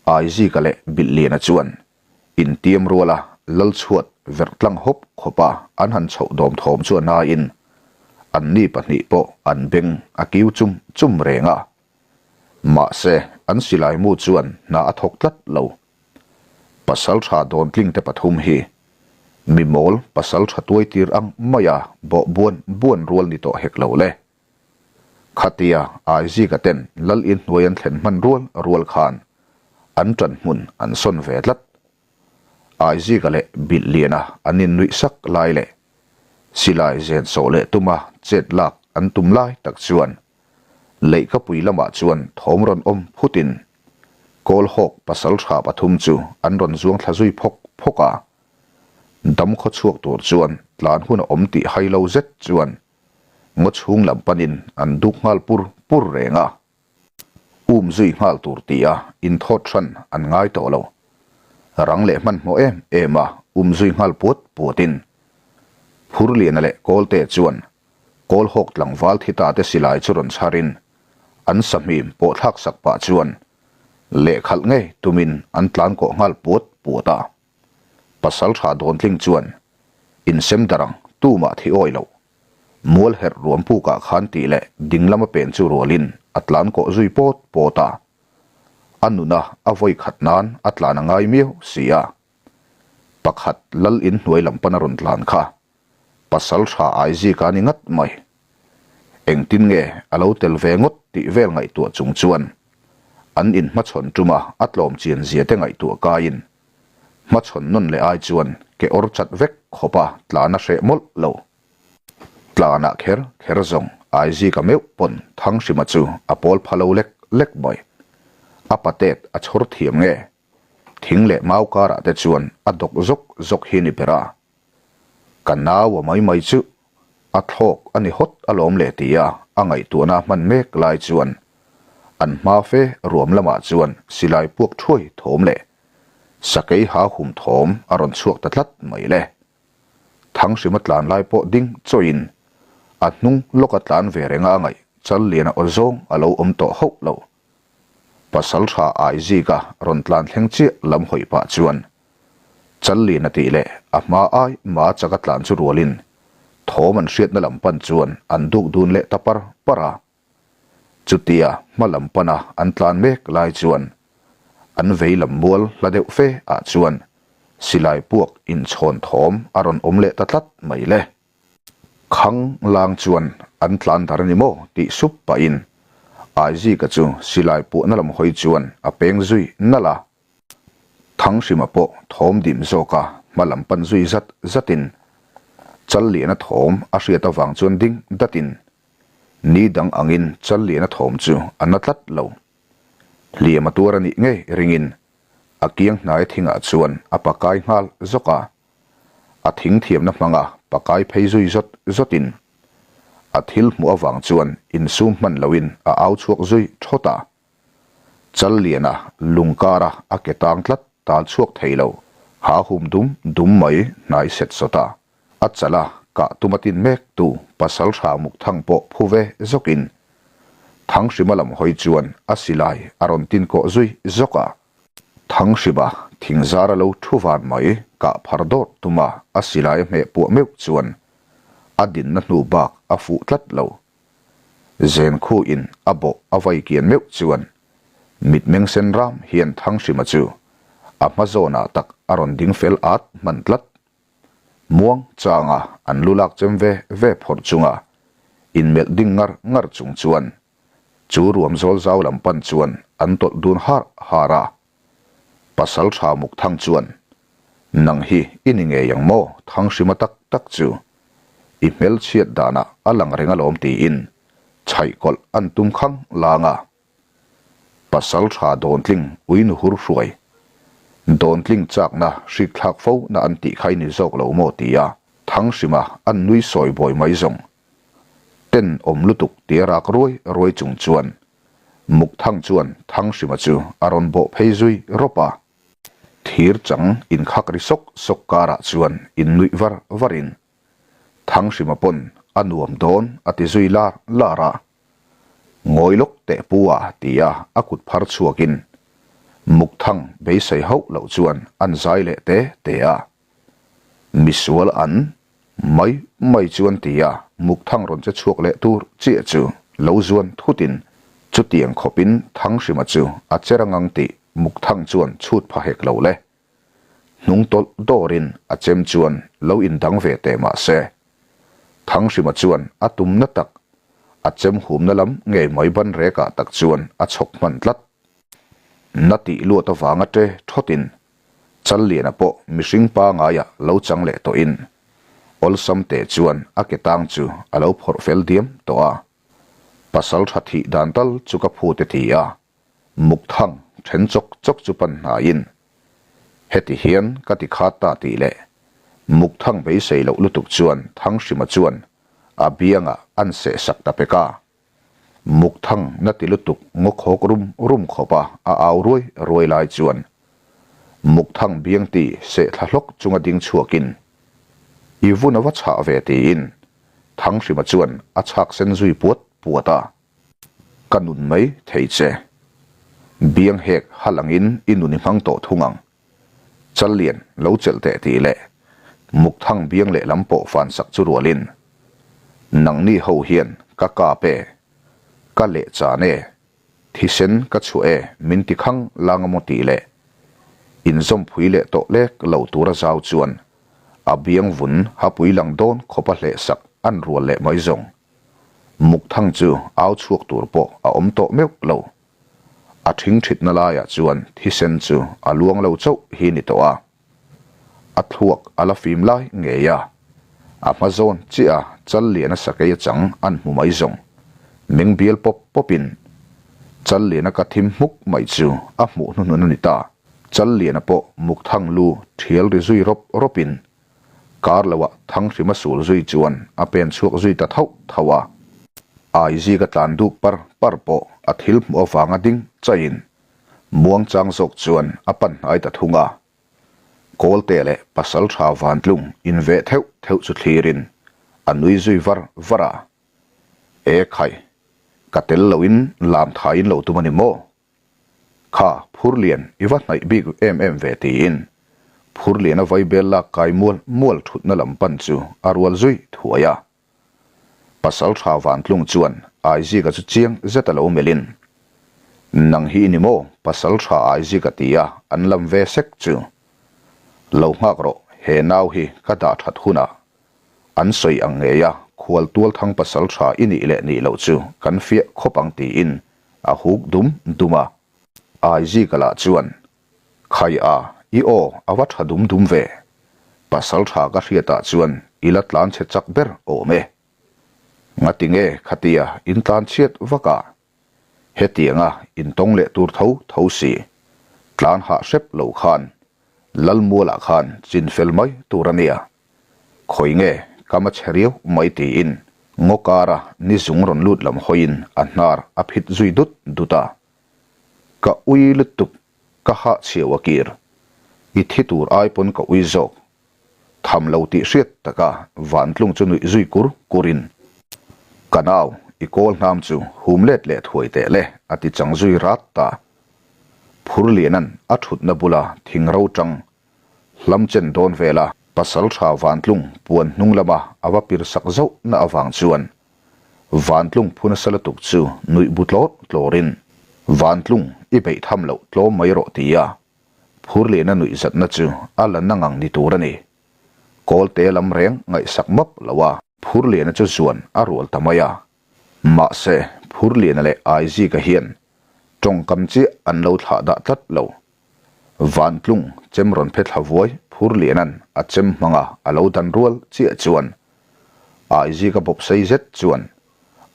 Aizika leh Bilhliana chuan intiam ruala lal chhuat verh tlang hawp khawpa an han chhoh dawm thawm chu a naiin anni pahnih pawh an beng a kiu chum chum reng a. Mahse an silai mu chuan hna a thawk tlat lo. Pasal tha dawntling te pathum hi mi mawl pasal tha tuai tir ang maia bawh buan buan rual ni tawh hek lo le. Khatia Aizika ten lal inhnuai an thlen hman rual rual khan an ṭan hmun an sawn ve tlat. Aizika leh Bilhliana an innuih sak lai leh silai zen sawh leh tuma chet lak an tum lai tak chuan Leihkapui lamah chuan thawm rawn awm phutin Kawlhawk pasal tha pathum chu an rawn zuang thla zui phawk phawk a. Dam khaw chhuak tur chuan tlan hun a awm tih hai lo zet chuan ngaw chhung lam panin an duk nghal pur pur reng a. Um zui nghal tur tia inthawt hran an ngai tawh lo. Rang leh hmanhmawh em em a um zui nghal puat puatin Phurliana leh Kawlte chuan Kawlhawk tlangval thi ta te silai chu rawn chharin an sahmim pawh thlak sak pah chuan lehkhalh ngei tumin an tlan kawh nghal puat puat a. Pasaltha Dawntling chuan insem darh ang tumah thi awi loh. Mual herh ruam pukah khan tih leh ding lama pen chu rualin a tlan kawh zui pawt pawt a. A nuna a vawi khat nan a tlan a ngai miau si a. Pakhat lal inhnuai lam pana rawn tlan kha Pasal tha Aizika a ni ngat mai. Engtin nge a lo tel ve ngawt tih vel ngaihtuah chung chuan an inhmachhawn tuma a tlawm chian zia te ngaihtuah kaiin hmachhawn nawn leh ai chuan ke awr chat vek khawpa tlan a hreh mawlh lo. Tlanah kher kher zawng Aizika meuh pawn Thanghrima chu a pawl pha lo lek lek mai. A patet a chhawr thiam nge? Thing leh mau karah te chuan a dawk zawk zawk hi ni ber a. Ka nau a mai mai chu a thlawk a ni hawt alawm le tia a ngaihtuahna hman mek lai chuan an hma fe ruam lamah chuan silai puak thuai thawm leh sakei ha hum thawm a rawn chhuak ta tlat mai le. Thanghrima tlan lai pawh ding chawiin a hnung lawka tlan ve renga a ngaih Challiana aw zawng a lo awm tawh hauh lo. Pasal tha Aizika rawn tlan thleng chiah lam hawi pah chuan Challiana tih leh a hma ai ma chaka tlan chu rualin thawm an hriatna lam pan chuan an duk dun leh ta par par a. Chutia hma lam pana an tlan mek lai chuan an vei lam mual hla deuh fe ah chuan silai puak inchhawn thawm a rawn awm leh ta tlat mai le. Khang lang chuan an tlan dar a ni maw tih sup pahin Aizika chu silai puahna lam hawi chuan a peng zui nalh a. Thanghrima pawh thawm dim zawka hma lam pan zui zat zatin Challiana thawm a hriat avang chuan ding datin ni dang angin Challiana thawm chu a na tlat lo. Hliam a tuar a nih ngei ringin. A kiang hnaia thingah chuan a pakai nghal zawk a. A thing thiamna hmanga pakai phei zui zawt zawtin a thil hmuh avang chuan insum hman loin a au chhuak zui thawt a. Challiana lung kara a ke tang tlat tal chhuak thei lo, ha hum dum dum mai hnai set sawt a. A chala kah tum a tin mek tu pasal hra muk thang pawh phu ve zawkin Thanghrima lam hawi chuan a silai a rawn tin kawh zui zawk a. Thanghrima thingzar a lo thu van mai kah phar dawt tuma a silai a hmeh puah meuh chuan a dinna hnu bak a fuh tlat lo. Zenkhu in a bawh a vai kian meuh chuan mitmeng sen ram hian Thanghrima chu a hma zawnah tak a rawn ding fel at hman tlat. Muang changa an lu lak chem ve ve phawrh chunga inmelh ding ngar ngar chung chuan chu ruam zawl zau lam pan chuan an tawlh dun har har a. Pasal tha muk thang chuan, Nang hi i ni ngei ang maw Thanghrima tak tak chu? I hmelchhiat danah a lang reng alawm tiin chhaih kawlh an tum khang lang a. Pasal tha dawntling ui nu hur hruai. Dawntling chakna hrik thlak fo na an tih kha i ni zawk lo maw tia Thanghrima an nui sawi bawi mai zawng. Ten awm lutuk tia rak ruai ruai chung chuan Mukthang chuan Thanghrima chu a rawn bawh phei zui rawp a. Thir chang inkhak ri sawk sawk karah chuan innuih var varin Thanghrima pawn a nuam dawn a ti zui lar lar a. Ngawi lawk teh pu a ti a, a kut phar chhuakin Mukthang beisei hauh loh chuan an zai leh te te a. Misual an mai mai chuan ti a Mukthang rawn che chhuak leh tur chiah chu lo zuan thutin chutiang khawpin Thanghrima chu a che rang ang tih Mukthang chuan chhut pha hek lo le. Hnung tawlh dawrin a chem chuan lo indang ve teh mah se. Thanghrima chuan a tumna tak, a chem humna lam ngei mai ban rekah tak chuan a chhawk hman tlat. Na tih luat avanga ṭe thawtin Challiana pawh mihring pangaiah lo chang leh tawhin awlsam teh chuan a ke tang chu a lo phawrh fel diam tawh a. Pasal tha thih dan tal chu ka phut e ti a, mukthang then chawk chawk chu pan hnaiin heti hian ka ti khat ta tih leh mukthang beisei loh lutuk chuan Thanghrima chuan a biangah an seh sak ta pek a. Mukthang na ti lutuk ngaw khawk rum rum khawp a a au ruai ruai lai chuan Mukthang biang ti seh thla hlawk chunga ding chhuakin I vun a va chhah ve tiin Thanghrima chuan a chhak sen zui puat puat a. Ka nun mai thei che. Biang hek ha langin i nun i hmang tawh thung ang. Challian lo chelh teh tih leh Mukthang biang lehlam pawh fan sak chu rualin, Nangni ho hian ka kap e, ka leh chan e, thisen ka chhuah e min ti khang lang a maw tih leh inzawmphui leh tawh lek lo tura zau chuan a biang vun hapui lang dawn khawpa hleh sak an rual leh mai zawng. Mukthang chu au chhuak tur pawh a awm tawh meuh lo. A thingthitna laiah chuan thisen chu a luang lo chauh hi ni tawh a. A thluak a la fim lai ngei a, a hma zawn chiah a chal liana sakei a chang an hmu mai zawng. Meng bial pawp pawpin chal liana ka thim hmuk mai chu a hmuh hnuhnun a ni ta. Chal liana pawh mukthang lu thial ri zui rawp rawpin Kar loah Thanghrima sul zui chuan a pen chhuak zui ta thauh thauh a. Aizik a tlan duk par par pawh a thil hmuh avanga ding chaihin muangchang zawk chuan a pan hnai ta thung a. Kawlte leh pasal tha vantlung inveh theuh theuh chu thlirin a nui zui var var a. E khai, ka tel loin lam thaiin lo tum a ni maw? Kha, Phurlian, i va hnaih bik em em ve tiin Phurliana vaibel lak kai mual mual thutna lam pan chu a rual zui thuai a. Pasal tha Vantlung chuan Aizika chu chiang zet a lo melhin, Nang hi i ni maw Pasal tha Aizika tia an lam ve sek chu. Lo nghak rawh, he nau hi ka dah that hunah an sawi ang ngei a, khual tualthang pasal tha i nih leh nih loh chu kan fiah khawp ang tiin a huk dum dum a. Aizika lah chuan, Khai a, i aw a va tha dum dum ve. Pasal tha ka hriatah chuan i la tlan chhe chak ber awm e. Ngatinge khatia in tlan chhiat vak a? Hetianga intawng leh tur tho tho si. Tlan hah hrep lo khan Lalmualah khan chin fel mai tur a nia. Khawi nge ka ma chhe riau mai tiin ngaw kara ni zung rawn lut lam hawiin a hnar a phit zui dut dut a. Ka ui lutuk ka hah chhiau a kir. I thi tur ai pawn ka ui zawk. Tham lo tih hriat taka Vantlung chu nuih zui kur kurin, Ka nau, i kawl hnam chu hum let leh thuai teh le, a ti chang zui rat ta. Phurlianan a thutna bula thing ro tang hlam chen dawn vela pasal tha Vantlung puan hnung lama a va pir sak zauh na avang chuan Vantlung phu nasa lutuk chu nuih bu tlawr tlawrin, Vantlung, i beih tham loh tlawm mai rawh tia Phurliana nuih zatna chu a la na ngang ni tur a ni. Kawlte lam reng ngaihsak map lo a. Phurliana chu zuan a rual ta mai a. Mahse, Phurliana leh Aizika hian tawngkam chiah an lo thlah dah tlat lo. Vantlung chem rawn phe thla vuai Phurliana'n a chem hmanga a lo dan rual chiah chuan Aizika bawp sei zet chuan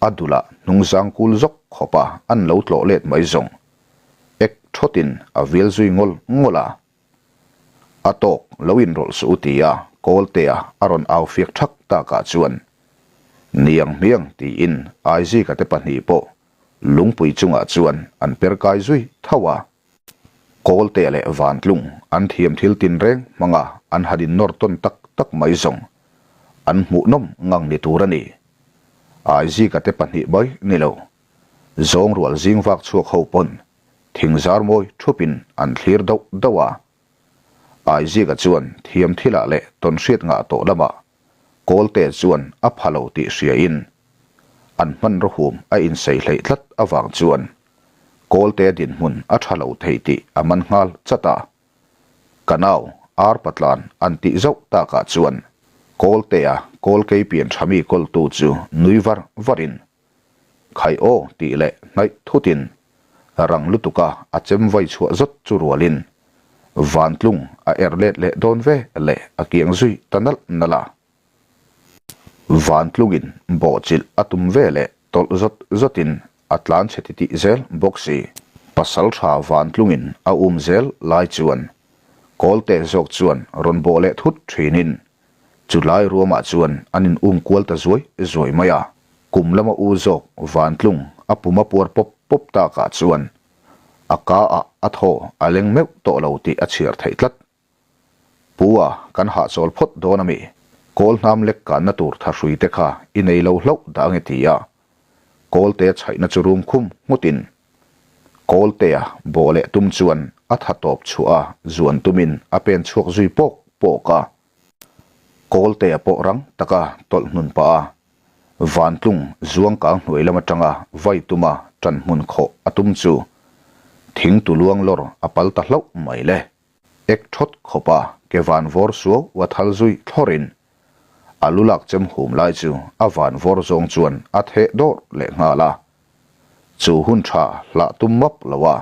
a dulah hnungzang kul zawk khawpa an lo tlawh let mai zawng. Ek thawtin a vil zui ngawl ngawl a. A tawk lo inrawlh suh u tia Kawltea a rawn au fiak thak takah chuan Niang hmiang tiin Aizika te pahnih pawh lungpui chungah chuan an per kai zui tho a. Kawltea leh Vantlung an thiam thil tinreng hmanga an han innawr tawn tak tak mai zawng an hmuhnawm ngang ni tur a ni. Aizika te pahnih mai ni lo. Zawng rual zing vak chhuak ho pawn thing zar mawi thupin an thlir dauh dauh a. Aizika chuan thiam thilah leh tawnhriat ngah tawh lamah Kawlte chuan a pha lo tih hriain an hmanraw hum a insei hleih tlat avang chuan Kawlte dinhmun a tha lo thei tih a man nghal chat a. Ka nau ar patlan an tih zauh takah chuan Kawltea Kawlkei pian tha mi kawltu chu nui var varin Khai aw tih leh hnaih thutin rang lutuka a chem vai chhuah zawt chu rualin Vantlung a er let leh dawn ve leh a kiang zui ta nalh nalh a. Vantlungin bawhchilh a tum ve leh tawlh zawt zawtin a tlan chhe titih zel bawk si. Pasaltha Vantlungin a um zel lai chuan Kawlte zawk chuan rawn bawh leh thut thinin Chu lai ruamah chuan an in um kual ta zuai zuai mai a, kum lama u zawk Vantlung a pum a puar pawp pawp takah chuan a ka ah a thaw a leng meuh tawh lo tih a chhiar theih tlat. Pu a, kan hahchawl phawt dawn a mi? Kawl hnam lek kanna tur thahrui te kha i nei lo hlauh dah ange ti a, Kawlte chhaihna chu rum khum nghutin Kawltea bawh leh tum chuan a tha tawp chhuah a zuan tumin a pen chhuak zui pawk pawk a. Kawltea pawh rang taka tawlh hnun pah a, Vantlung zuang kang hnuai lam atanga vai tuma tan hmun khawh a tum chu thing tu luang lawr a pal ta hlauh mai le. Ek thawt khawp a ke van vawr suau a thal zui thlawrin a lu lak chem hum lai chu a van vawr zawng chuan a theh dawr leh nghal a. Chu hun tha hlah tum map lo a,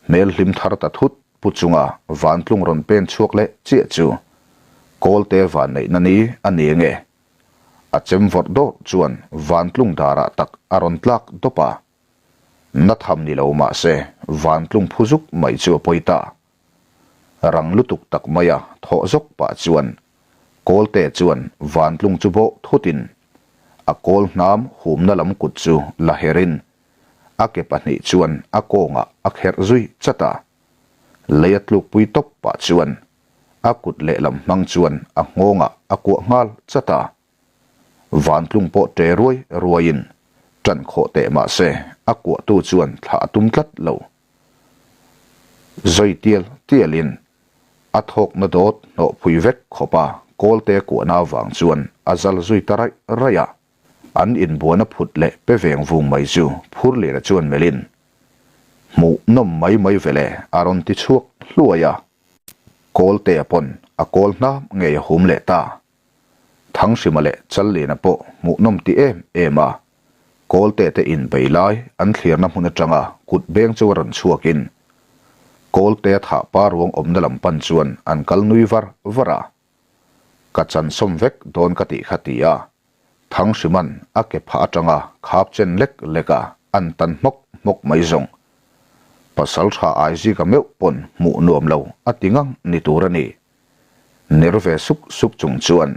hmel hlim thar ta thut pu chunga Vantlung rawn pen chhuak leh chiah chu Kawlte vanneihna ni a ni nge? A chem vawrh dawrh chuan Vantlung darah tak a rawn tlak dawp a. Na tham ni lo mah se Vantlung phu zuk mai chu a pawi ta. Rang lutuk tak maia thawh zawk pah chuan Kawlte chuan Vantlung chu bawh thutin a kawl hnam humna lam kut chu la herin a ke pahnih chuan a kawngah a kherh zui chat a. Lei a tlukpui tawp pah chuan a kut lehlam hmang chuan a nghawngah a kuah nghal chat a. Vantlung pawh ṭe ruai ruaiin ṭan khawh teh mah se a kuahtu chuan thlah a tum tlat lo. Zoi tial tialin a thawkna dawt hnawh phui vek khawp a Kawlte kuahna avang chuan a zal zui ta raih raih a. An inbuana phut leh pe veng vung mai chu Phurliana chuan melhin, Hmuh nawm mai mai vele a rawn ti chhuak hluai a. Kawltea pawn a kawl hnam ngei a hum leh ta. Thanghrima leh Challiana pawh hmuhnawm ti em em a, Kawlte te inbei lai an thlirna hmun atanga kut beng chu a rawn chhuakin Kawltea thah pa ruang awmna lam pan chuan an kal nui var var a. Ka chansawm vek dawn ka tih kha ti a, Thangsiman a ke phah atanga khap chen lek lek a an tan hmawk hmawk mai zawng. Pasalṭha Aizika meuh pawn hmuh nuam lo a ti ngang ni tur a ni. Ner ve suk suk chung chuan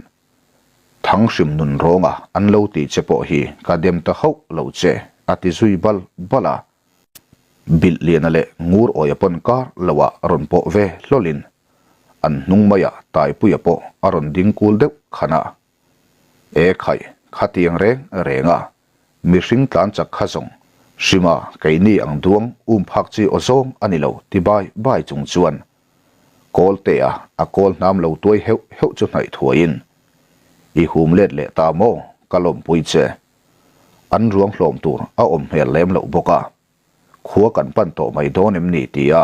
Thanghrim nun rawnga an lo tih che pawh hi ka dem ta hauh lo che a ti zui bal bal a. Bilh Liana leh Ngur Awia pawn kar loah rawn pawh ve hlawlin an hnung maiah Taipuia pawh a rawn ding kul deuh khan a. E khaih, khatiang reng reng a, mihring tlan chak kha zawng hrima keini ang duang um phak chi aw zawng a ni lo ti bai bai chung chuan Kawltea a kawl hnam lo tuai heuh heuh chu hnaih thuaiin I hum let leh ta maw ka lawmpui che. An ruang hlawm tur a awm hmel lem loh bawk a, khua kan pan tawh mai dawn em ni tia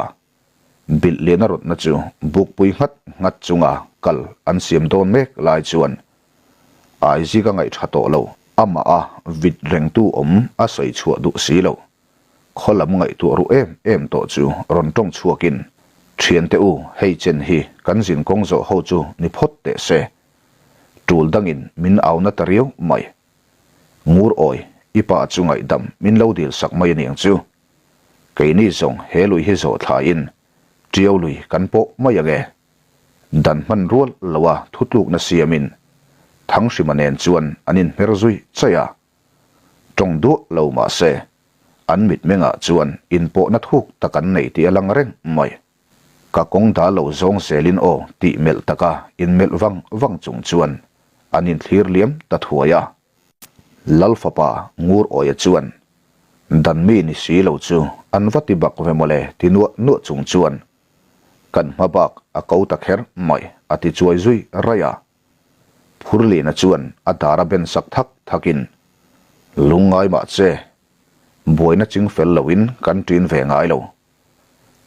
Bilh lian a rawtna chu bukpui nghat nghat chunga kal an siam dawn mek lai chuan Aizik a ngaihṭha tawh lo, amah a vit rengtu awm a sawi chhuah duh si lo. Khaw lam ngaihtuah ruh em em tawh chu rawn tawng chhuakin, Thiante u, hei chen hi kan zin kawng zawh ho chu ni phawt teh se. Tul dangin min au na ta riau mai. Ngur awi, i pa chu ngaihdam min lo dil sak mai aniang chu. Keini zawng he lui hi zawh thlaiin Tiau lui kan pawh mai ang e. Dan hman rual loa thutlukna siamin Thanghrima nen chuan an inhmer zui chaih a. Tawng duah lo mah se, an mitmengah chuan inpawhna thuk tak an nei tih a lang reng mai. Ka kawng dah lo zawng zelin aw tih melh taka inmelh vang vang chung chuan an inthlir liam ta thuai a. Lal fapa Ngur Awia chuan, Dan mi ni si lo chu an va ti bak ve mawle ti nuah nuah chung chuan kan hma bak a ko ta kher mai a ti chuai zui raih a. Phurlina chuan a dar a ben sak thak thakin, Lungngai mah che, buaina ching fel loin kan ṭin ve ngai lo.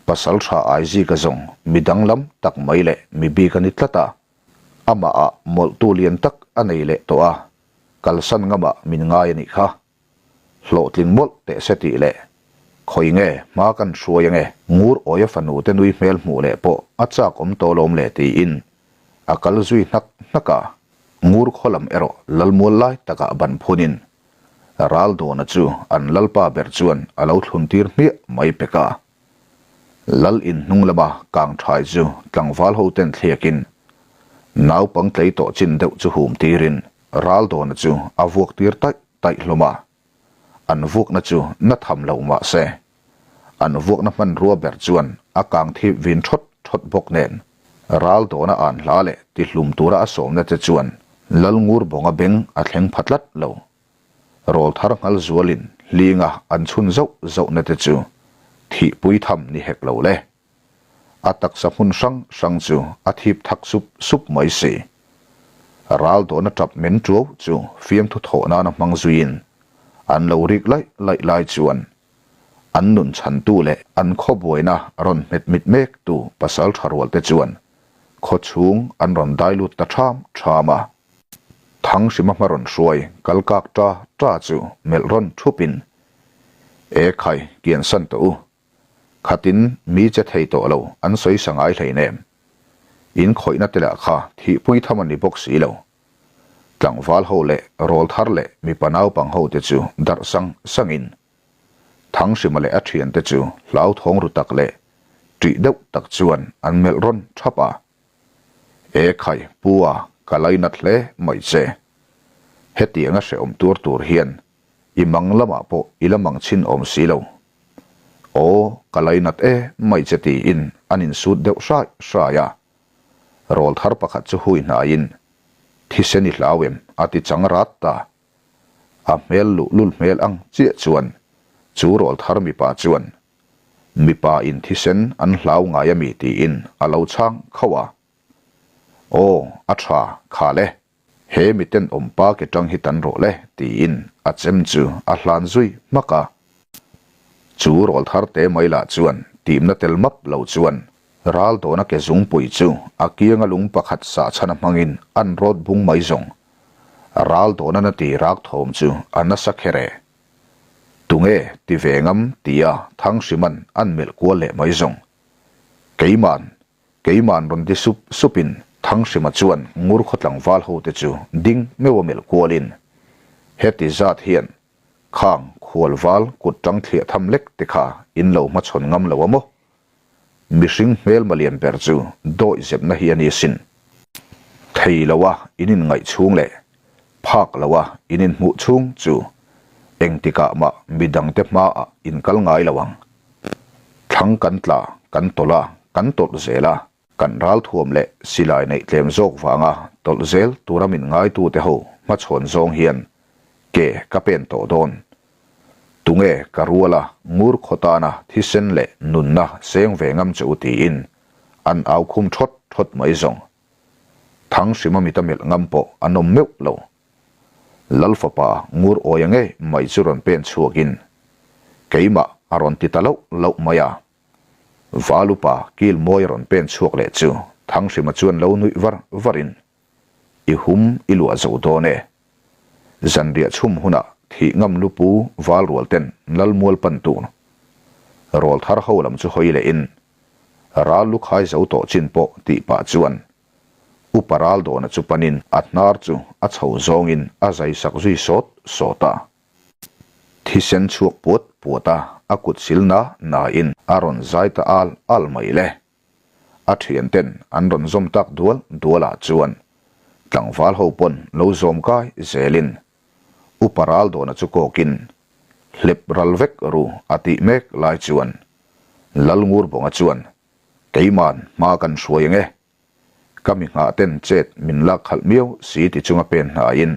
Pasal ṭha Aizika zawng mi danglam tak mai leh mi bik a ni tlat a. Amah ah mawlhtu lian tak a nei leh tawh a, kalsan ngamah min ngai a nih kha. Hlawhtling mawlh teh se tih leh khawi nge hma kan hruai ange ngur awia fanu te nui hmel hmuh leh pawh a chak awm tawh lawm le tiin a kal zui hnak hnak a, ngur khaw lam erawh lalmual lai takah ban phunin Raldawna chu an lalpa ber chuan a lo thlun tir hmiah mai pek a. Lal in hnung lama kang thai chu tlangval ho ten thliakin naupang tlei tawh chin deuh chu hum tirin Raldawna chu a vuak tir taih taih hlawm a. An vuakna chu na tham lo mah se an vuakna hmanrua ber chuan a kang thip vin thawt thawt bawk nen Raldawna an hla leh tihlum tura a sawmna te chuan Lal Ngurbawnga beng a thleng pha tlat lo. Rawl thar nghal zualin hlinga an chhun zauh zauhna te chu thihpui tham ni hek lo le. A taksa hmun hrang hrang chu a thip thak sup sup mai si. Ral dawhna tap men tuau chu fiamthu thawh nana hmang zuiin an lo rik laih laih lai chuan an nun chhantu leh an khaw buaina rawn hmet mit mektu pasal tha rual te chuan khaw chhung an rawn dai lut ta ṭham ṭham a. Thanghrima hma rawn hruai kal kak ṭa ṭa chu melh rawn ṭhupin, E khai, kiansan tawh u. Khatin mi che thei tawh lo an sawi sa ngai hleinem. In khawihna te lah kha thihpui tham a ni bawk si lo. Tlangval ho leh rawl thar leh mipa naupang ho te chu darh sang sangin Thanghrima leh a thiante chu hlauthawng ru tak leh ṭih deuh tak chuan an melh rawn ṭhap a. E khai, Pu a, ka lainat hle mai che. Hetianga hrehawm tuar tur hian i mang lamah pawh i la mang chhin awm si lo. Aw, ka lainat e mai che tiin an insut deuh hrai hrai a. Rawl thar pakhat chu hui hnaiin, Thisen i hlau em? a ti chang rat ta. A hmel luhlul hmel ang chiah chuan chu rawl thar mipa chuan, Mipa in thisen an hlau ngai ami tiin a lo chhang khauh a. Aw, a tha, khal e. He mi tenawm pa ke tang hi tan rawh le tiin a chem chu a hlan zui hmak a. Chu rawl thar te mai lah chuan timna tel map lo chuan ral dawna ke zungpui chu a kianga lung pakhat sah chhan a hmangin an rawt bung mai zawng. Ral dawna na ti rak thawm chu a nasa kher e. Tunge ti ve ngam tia Thangsiman an melh kual leh mai zawng. Keiman, keiman rawn ti sup supin Thangsima chuan ngur khaw tlangval ho te chu ding meuh a melh kualin, Heti zat hian. Khang khual val kut tang thliah tham lek te kha in lo hmachhawn ngam lo a maw? Mihring hmelma lian ber chu dawih zepna hi a ni sin. Thei lo a in inngaih chhung leh phak lo a in inhmuh chhung chu engtikah mah midangte hmaah in kal ngai lo ang. Thlang kan tla, kan tawlh a, kan tawlh zel a. Kan ralthuam leh silai neih tlem zawk vanga tawlh zel tura min ngaitute ho hmachhawn zawng hian ke ka pen tawh dawn. Tunge ka ruala ngur khaw tana thisen leh nunna seng ve ngam che u tiin an au khum thawt thawt mai zawng. Thanghrima mita melh ngam pawh an awm meuh lo. Lal fapa ngur awia ngei mai chu rawn pen chhuakin keimah a rawn ti ta loh loh mai a. Valupa kil mawi a rawn pen chhuak leh chu Thanghrima chuan lo nuih var varin, I hum i luah zo dawn e. Zanriah chhum hunah thih ngam lupu val rual ten Lalmual pan tur rawl thar ho lam chu hawi lehin ral lu khai zo tawh chin pawh tih pah chuan Upa ral dawna chu panin a hnar chu a chho zawngin a zai sak zui sawt sawt a. Thisen chhuak puat puat a, a kut sil na na in a rawn zai ta al al mai le. A thian ten an rawn zawm tak dual dual ah chuan tlangval ho pawn lo zawm kai zel in Upa Raldawna chu kawk in hlep ral vek ru a tih mek lai chuan Lalngurbonga chuan Keiman hma kan hruai ang e Ka mi nghah ten chet min lak khalh miau si ti chunga pen hnaiin,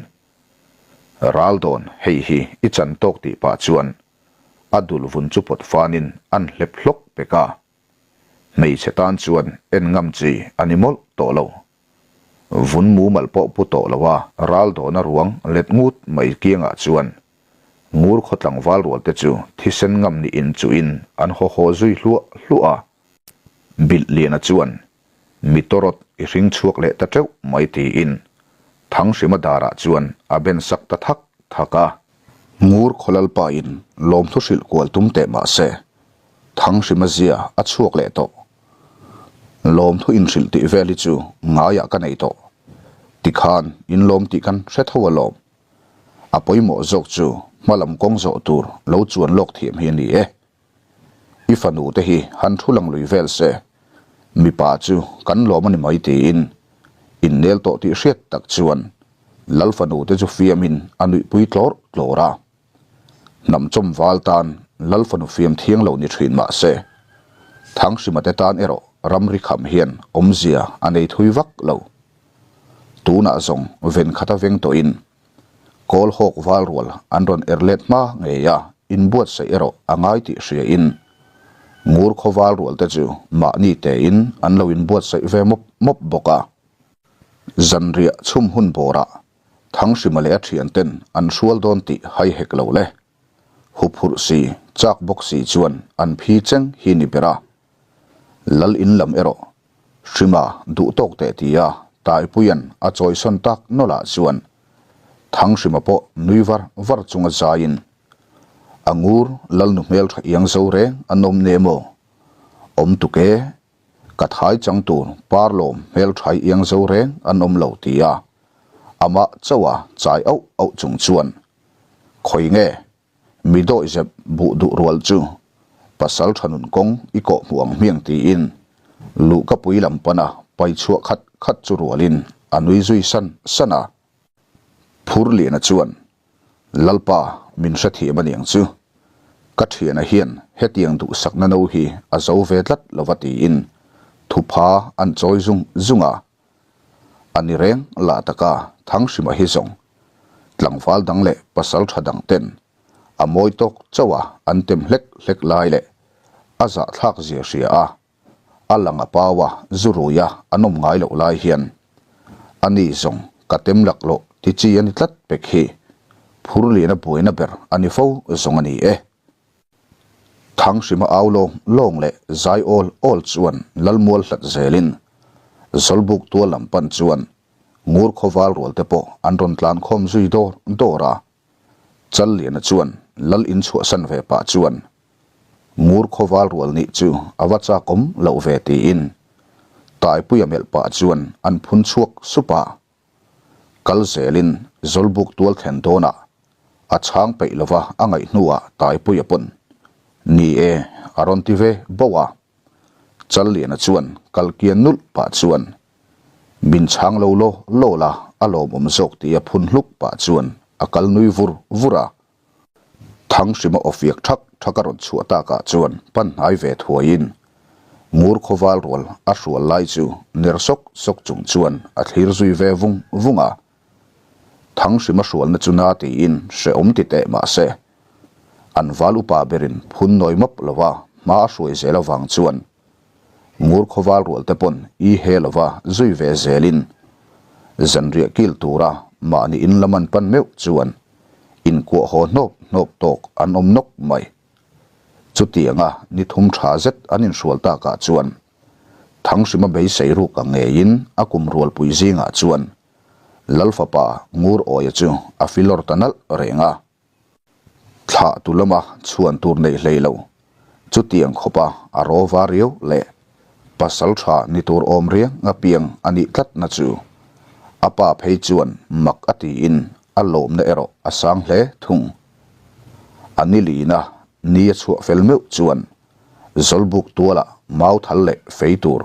Ral dawn hei hi i chan tawk tih pah chuan a dul vun chu pawt fanin an hlep hlawk pek a. Hmeichhe tan chuan en ngam chi a ni mawlh tawh lo. Vun mumal pawh pu tawh lo a ral dawna ruang let ngut mai kiangah chuan ngur khaw tlangval rual te chu thisen ngam niin chuhin an haw haw zui hluah hluah a. Bilhliana chuan, Mi tawrawt i hring chhuak leh ta teuh mai tiin Thanghrima darah chuan a ben sak ta thak thak a. Ngur khawlalpain lawmthu hrilh kual tum teh mah se, Thanghrima zia a chhuak leh tawh. Lawmthu inhrilh tih vel hi chu ngaiah ka nei tawh. Tikhan inlawm tih kan hre tho alawm. A pawimawh zawk chu hmalam kawng zawh tur lo chuan lawk thiam hi a ni e. I fanu te hi han thu lang lui vel se, mipa chu kan lawm a ni mai tiin innel tawh tih hriat tak chuan Lal fanu te chu fiamin a nuihpui tlawr tlawr a. Hnam chawm val tan Lal fanu fiam thiang lo ni thin mah se, Thanghrima te tan erawh ramri kham hian awmzia a nei thui vak lo. Tunah zawng ven khata veng tawhin Kawl hawk val rual an rawn er let hma ngei a, inbuatsaih erawh a ngai tih hria in ngur khaw val rual te chu mahni tein an lo inbuatsaih ve mawp mawp bawk a. Zanriah chhum hun bawrah Thanghrima leh a thian ten an hrual dawn tih hai hek lo le. Huphurh si, chak bawk si chuan an phi cheng hi ni ber a. Lal in lam erawh Hrima duh tawk teh ti a Taipuia'n a chawisawn tak nawlh ah chuan Thanghrima pawh nui var var chunga zaiin a ngur Lalnu hmeltha iang zo reng an awm ne maw? Awm tuk e, ka thai chang tur Parlawm hmelthai iang zo reng an awm lo ti a amah chauh a chai auh auh chung chuan Khawi nge? Mi dawihzep buh duh rual chu pasal tha nun kawng i kawh hmuh ang hmiang tiin luhkapui lam pana pai chhuah khat khat chu rualin a nui zui san san a. Phurliana chuan, Lalpa min hrethiam a niang chu, ka thiana hian hetiang duhsakna no hi a zo ve tlat lova tiin thupha an chawi zung zung a. A ni reng lah taka Thanghrima hi zawng tlangval dang leh pasal tha dang ten a mawi tawk chauh a an tem hlek hlek lai leh a zahthlak zia hria a, a lang a pau a zu rui a an awm ngai loh lai hian a ni zawng ka tem laklawh ti chi a ni tlat pek hi Phurliana buaina ber a ni fo zawng a ni e. Thanghrima au lawng lawng leh zai awl awl chuan Lalmual hlat zelin Zawlbuk tual lam pan chuan Ngur khawval rual te pawh an rawn tlan khawm zui dawr dawr a. Challiana chuan Lal in chhuahsan ve pah chuan Ngur khawval rual nih chu a va chakawm loh ve tiin Taipuia melh pah chuan an phun chhuak sup a. Kal zelin Zawlbuk tual thlen dawnah. A chhang peih lova a ngaih hnuah Taipuia pawn, Ni e, a rawn ti ve bauh a. Challiana chuan kal kian nulh pah chuan, Min chhang lo law law la, a lawmawm zawk tia phun hluk pah chuan a kal nui vur vur a. Thanghrima awfiak thak thak a rawn chhuah takah chuan pan hnai ve thuaiin Ngur khawval rual a hrual lai chu ner sawk sawk chung chuan a thlir zui ve vung vung a. Thanghrima hrualna chu na tiin hrehawm ti teh mah se, an val upa berin phun nawi map lova hma a hruai zel avang chuan Ngur khawval rual te pawn i he lova zui ve zelin zanriah kil tura mahni in lam an pan meuh chuan inkuah haw hnawp hnawp tawk an awm nawk mai. Chutianga ni thum tha zet an inhrual takah chuan Thanghrima beisei ruk ang ngeiin a kum rualpui zingah chuan Lalfapa Ngur Awia chu a filawr ta nalh reng a. Thlah tu lama chhuan tur neih hlei lo. Chutiang khawpa a rawva riau leh pasal tha ni tur awm riang a piang a nih tlatna chu a pa phei chuan mak a tiin a lawmna erawh a sang hle thung. A ni lina ni a chhuah fel meuh chuan Zawlbuk tualah mau thal leh fei tur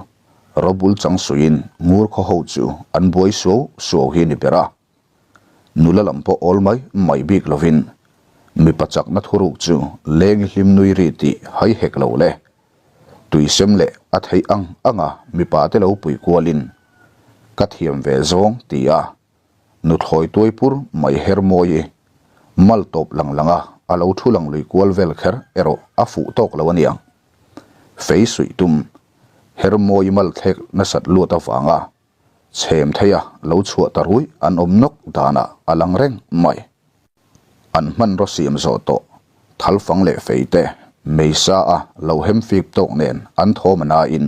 rawbul chang suiin ngur khaw ho chu an buai suau suau hi a ni ber a. Nula lam pawh awl mai mai bik lovin mipa chakna thuruk chu leng i hlim nui ri tih hai hek lo le. Tuisem leh a theih ang anga mipa te lo pui kualin ka thiam ve zawng ti a nuthlawi tuai pur mai her mawi i mal tawp lang langa a lo thu lang lui kual vel kher erawh a fuh tawk lo aniang. Fei suih tum her mawi mal thlek nasat luat avanga Chhem theia lo chhuah ta ruih an awm nawk danah a lang reng mai. An hmanraw siam zawh tawh thalfang leh fei te meisa a lo hem fip tawk nen an thawm a nain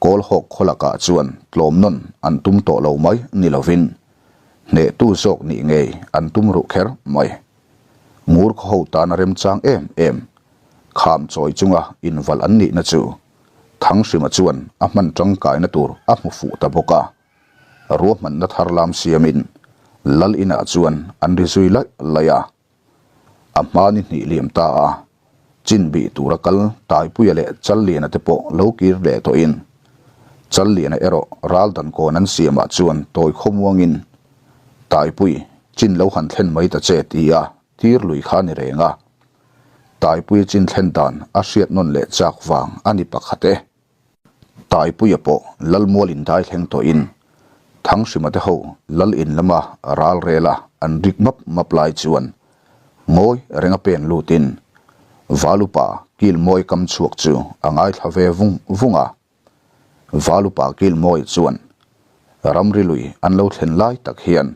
Kawlhawk khaw lakah chuan tlawm nawn an tum tawh lo mai ni lovin hnehtu zawk nih ngei an tum ruh kher mai. Ngur khaw ho tana remchang em em kham chawi chunga invalh an nihna chu Thanghrima chuan a hman tangkaina tur a hmu fuh ta bawk a, ruahmanna thar lam siamin Lal inah chuan an ri zui laih laih a. A hma ni hnih liam ta a, chin bih tura kal Taipuia leh Challiana te pawh lo kir leh tawhin Challiana erawh ral dan kawn an siamah chuan tawi khawmuangin Taipui, chin lo han thlen mai ta che tia tir lui kha a ni reng a. Taipuia chin thlen dan a hriat nawn leh chak vang a ni pakhat e. Taipuia pawh Lalmual in dai thleng tawhin Thanghrima te ho Lal in lama ral rela an rik map map lai chuan ngawi renga pen lutin Valupa Kilmawi kam chhuak chu a ngaithla ve vung vung a. Valupa Kilmawi chuan ramri lui an lo thlen lai tak hian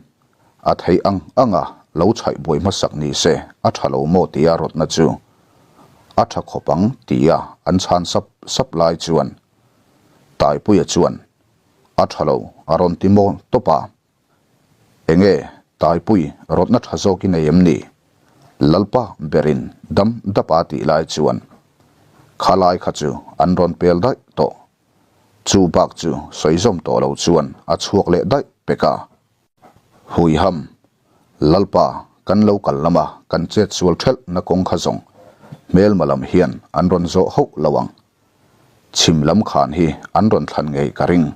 a theih ang anga lo chhaih buai hmasak ni se a tha lo maw tia rawtna chu a tha khawp ang tia an chhan sap sap lai chuan Taipuia chuan a tha lo a rawn ti mawl tawp a. Enge Taipui rawtna tha zawk i nei em ni? Lalpa berin dam dapa tih lai chuan khalai kha chu an rawn pel daih tawh. Chu bak chu sawi zawm tawh lo chuan a chhuak leh daih pek a. Huiham, Lalpa kan lo kal lama kan chet sual thelh na kawng kha zawng hmelma lam hian an rawn zawh hauh lo ang. Chhim lam khan hi an rawn thlan ngei ka ring.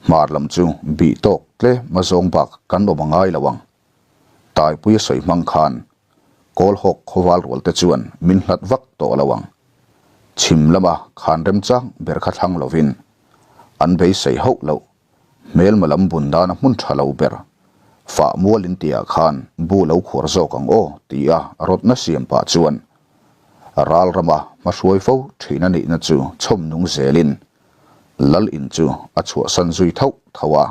Hmar lam chu bih tawk tlem a zawng bak kan awm a ngai lo ang. Taipui a sawi hmang khan Kawlhawk khawval rual te chuan min hlat vak tawh lo ang. Chhim lama khan remchang ber kha thlang lovin an beisei hauh loh hmelma lam bun dana hmun tha lo ber fah mual in tihah khan bu lo khuar zawk ang aw tia rawtna siam pah chuan ral rama hmahruai fo thin a nihna chu chhawm nung zelin Lal in chu a chhuahsan zui thauh thauh a.